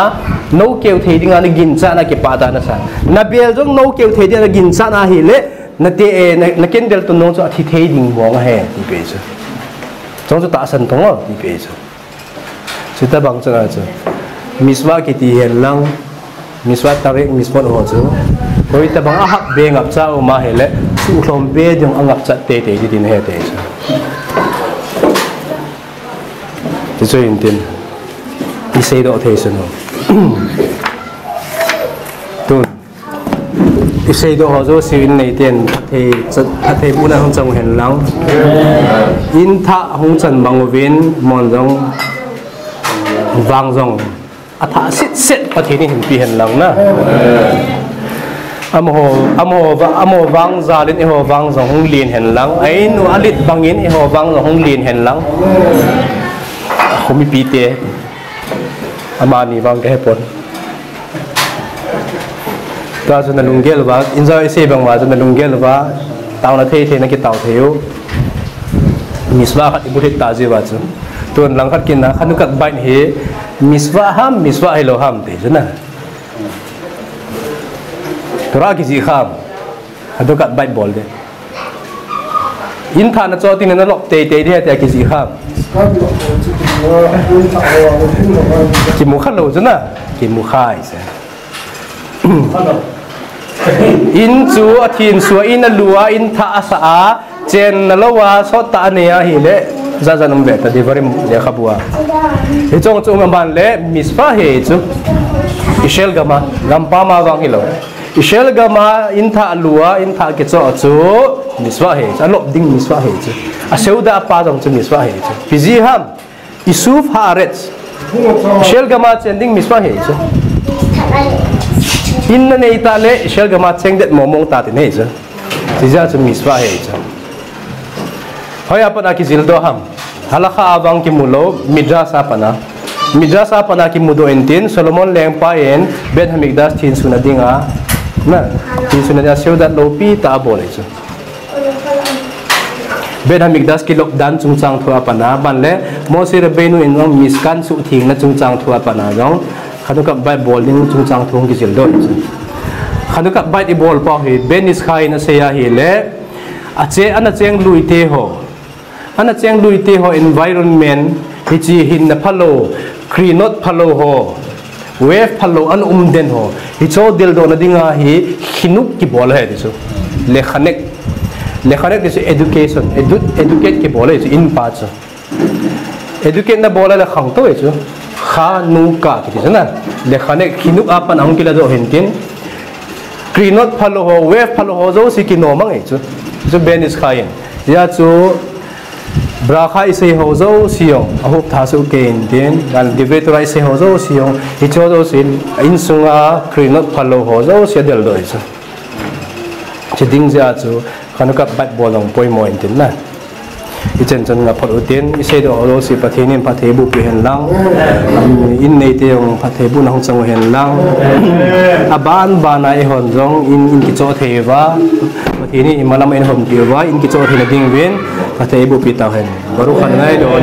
nou keu thei dinga naginchat na kipah tah a nasa. Na bel jong nou keu thei dinga naginchat na ahile, nate, eh, na, na candle tun nung chu athi thei ding mong ahi, ati pi chu. Chong chu tahsan tong o, ati pi chu. Chuti bang chu na chu. Mitzvah kiti hen lang, mitzvah tarik, mitzvot ho chu. Koi tabang ahap be ngapcha um ahile, suhlhom be ding angapcha teitei ding ahi ti chu. Ti chu intin. Isei doh thei sun ho. Tun. Isei doh ho jouse in neiten phatthei, phatthei bohna hung chang hen lang. In thah hung chan bang uvin, mon jong vang jong athah setset Pathen in hinpe hen lang na. Amaho, amaho, amaho vang jal in eiho vang jong hung len hen lang. Ainu alet bangin eiho vang jong hung len hen lang. Khomipi te. Amani vang kahe pon. Tua chu nalunggel uva, injo isei bang uva chu nalunggel uva, taona thei thei nakitao thei u. Mitzvah khat ibulhit ta jiuva chu. Tun langkhat kit na, Chanukah bite hi mitzvah ham, mitzvah hilou ham ti chu na. Torah kijih ham. Chanukah bite bol ding. In thah nacho tin nalop teitei ding tia kijih ham. Kimu khalou chu na, kimu kha ise. In chu athinsua, in alu a, in thah asa a, chenna lou a, sot tah a anei ahile, jat jat um ve ta, Devarim lekhabu a. Hiche chu um aban le, mitzvah ahi chu. Israel gam a, gampam a vang hilou. Israel gam a in thah lu a, in thah kichoh chu mitzvah ahi chu, alop ding mitzvah ahi chu. Aseuda apa jong chu mitzvah ahi chu. Ipi jeh ham, isshuv haaretz. Israel gam a chen ding mitzvah ahi chu. In nanei tah le Israel gam a cheng det mong mong ta tin ahi chu. Hijeh a chu mitzvah ahi chu. Hoiya pat a kijil doh ham. Halakha a vang kimu lou, Midrash a pat a. Midrash a pat a kimu doh in tin, Solomon lengpa in Beit Hamikdash thinsuna dinga, na, thinsuna dinga seuda loupi tah abol ahi chu. Beit Hamikdash kilop dan chungchang thu a pat a, aban le Moshe Rabbeinu in jong Mishkan suhthengna chungchang thu a pat a jong, Chanukah bite bol ding chungchang thu hung kijil doh ahi chu. Chanukah bite ibol pau hi, Ben Ish Chai in asei ahile, ache, ana cheng lui te ho. Ana cheng lui te ho environment, hiche hinna phalou, krenot phalou ho, wave phalou ana um den ho. Hicho deldohna dinga hi chinuch kibol ahi ti chu. Lechanek. Lechanek ti chu education, edu-, educate kibol ahi chu in pa chu. Educate nabol a le khangtou ahi chu. Chanukah kiti chu na. Lechanek chinuch a pat a hung kiladoh hin tin. Krenot phalou ho, wave phalou ho jouse kinom mang ahi chu. Chu Ben Ish Chai in. Hijeh a chu bracha isei ho jouse jong, ahop tha soh kei in tin, dan Divrei Torah isei ho jouse jong, hiche ho jouse in, insunga krenot phalou ho jouse adeldoh ahi chu. Hiche ding jeh a chu, Chanukah bite bol jong poimo in tin na. Ichan chan nga phot u tin, isei doh ho jouse Pathen in phatthei bohpi hen lang. In neite jong phatthei bohna hung chang u hen lang. Aban ban a eihon jong in, in kichoh thei uva, Pathen in imalam a eihon thei uva, in kichoh theina ding uvin phatthei bohpi tau hen. Baruch Adonai leolam.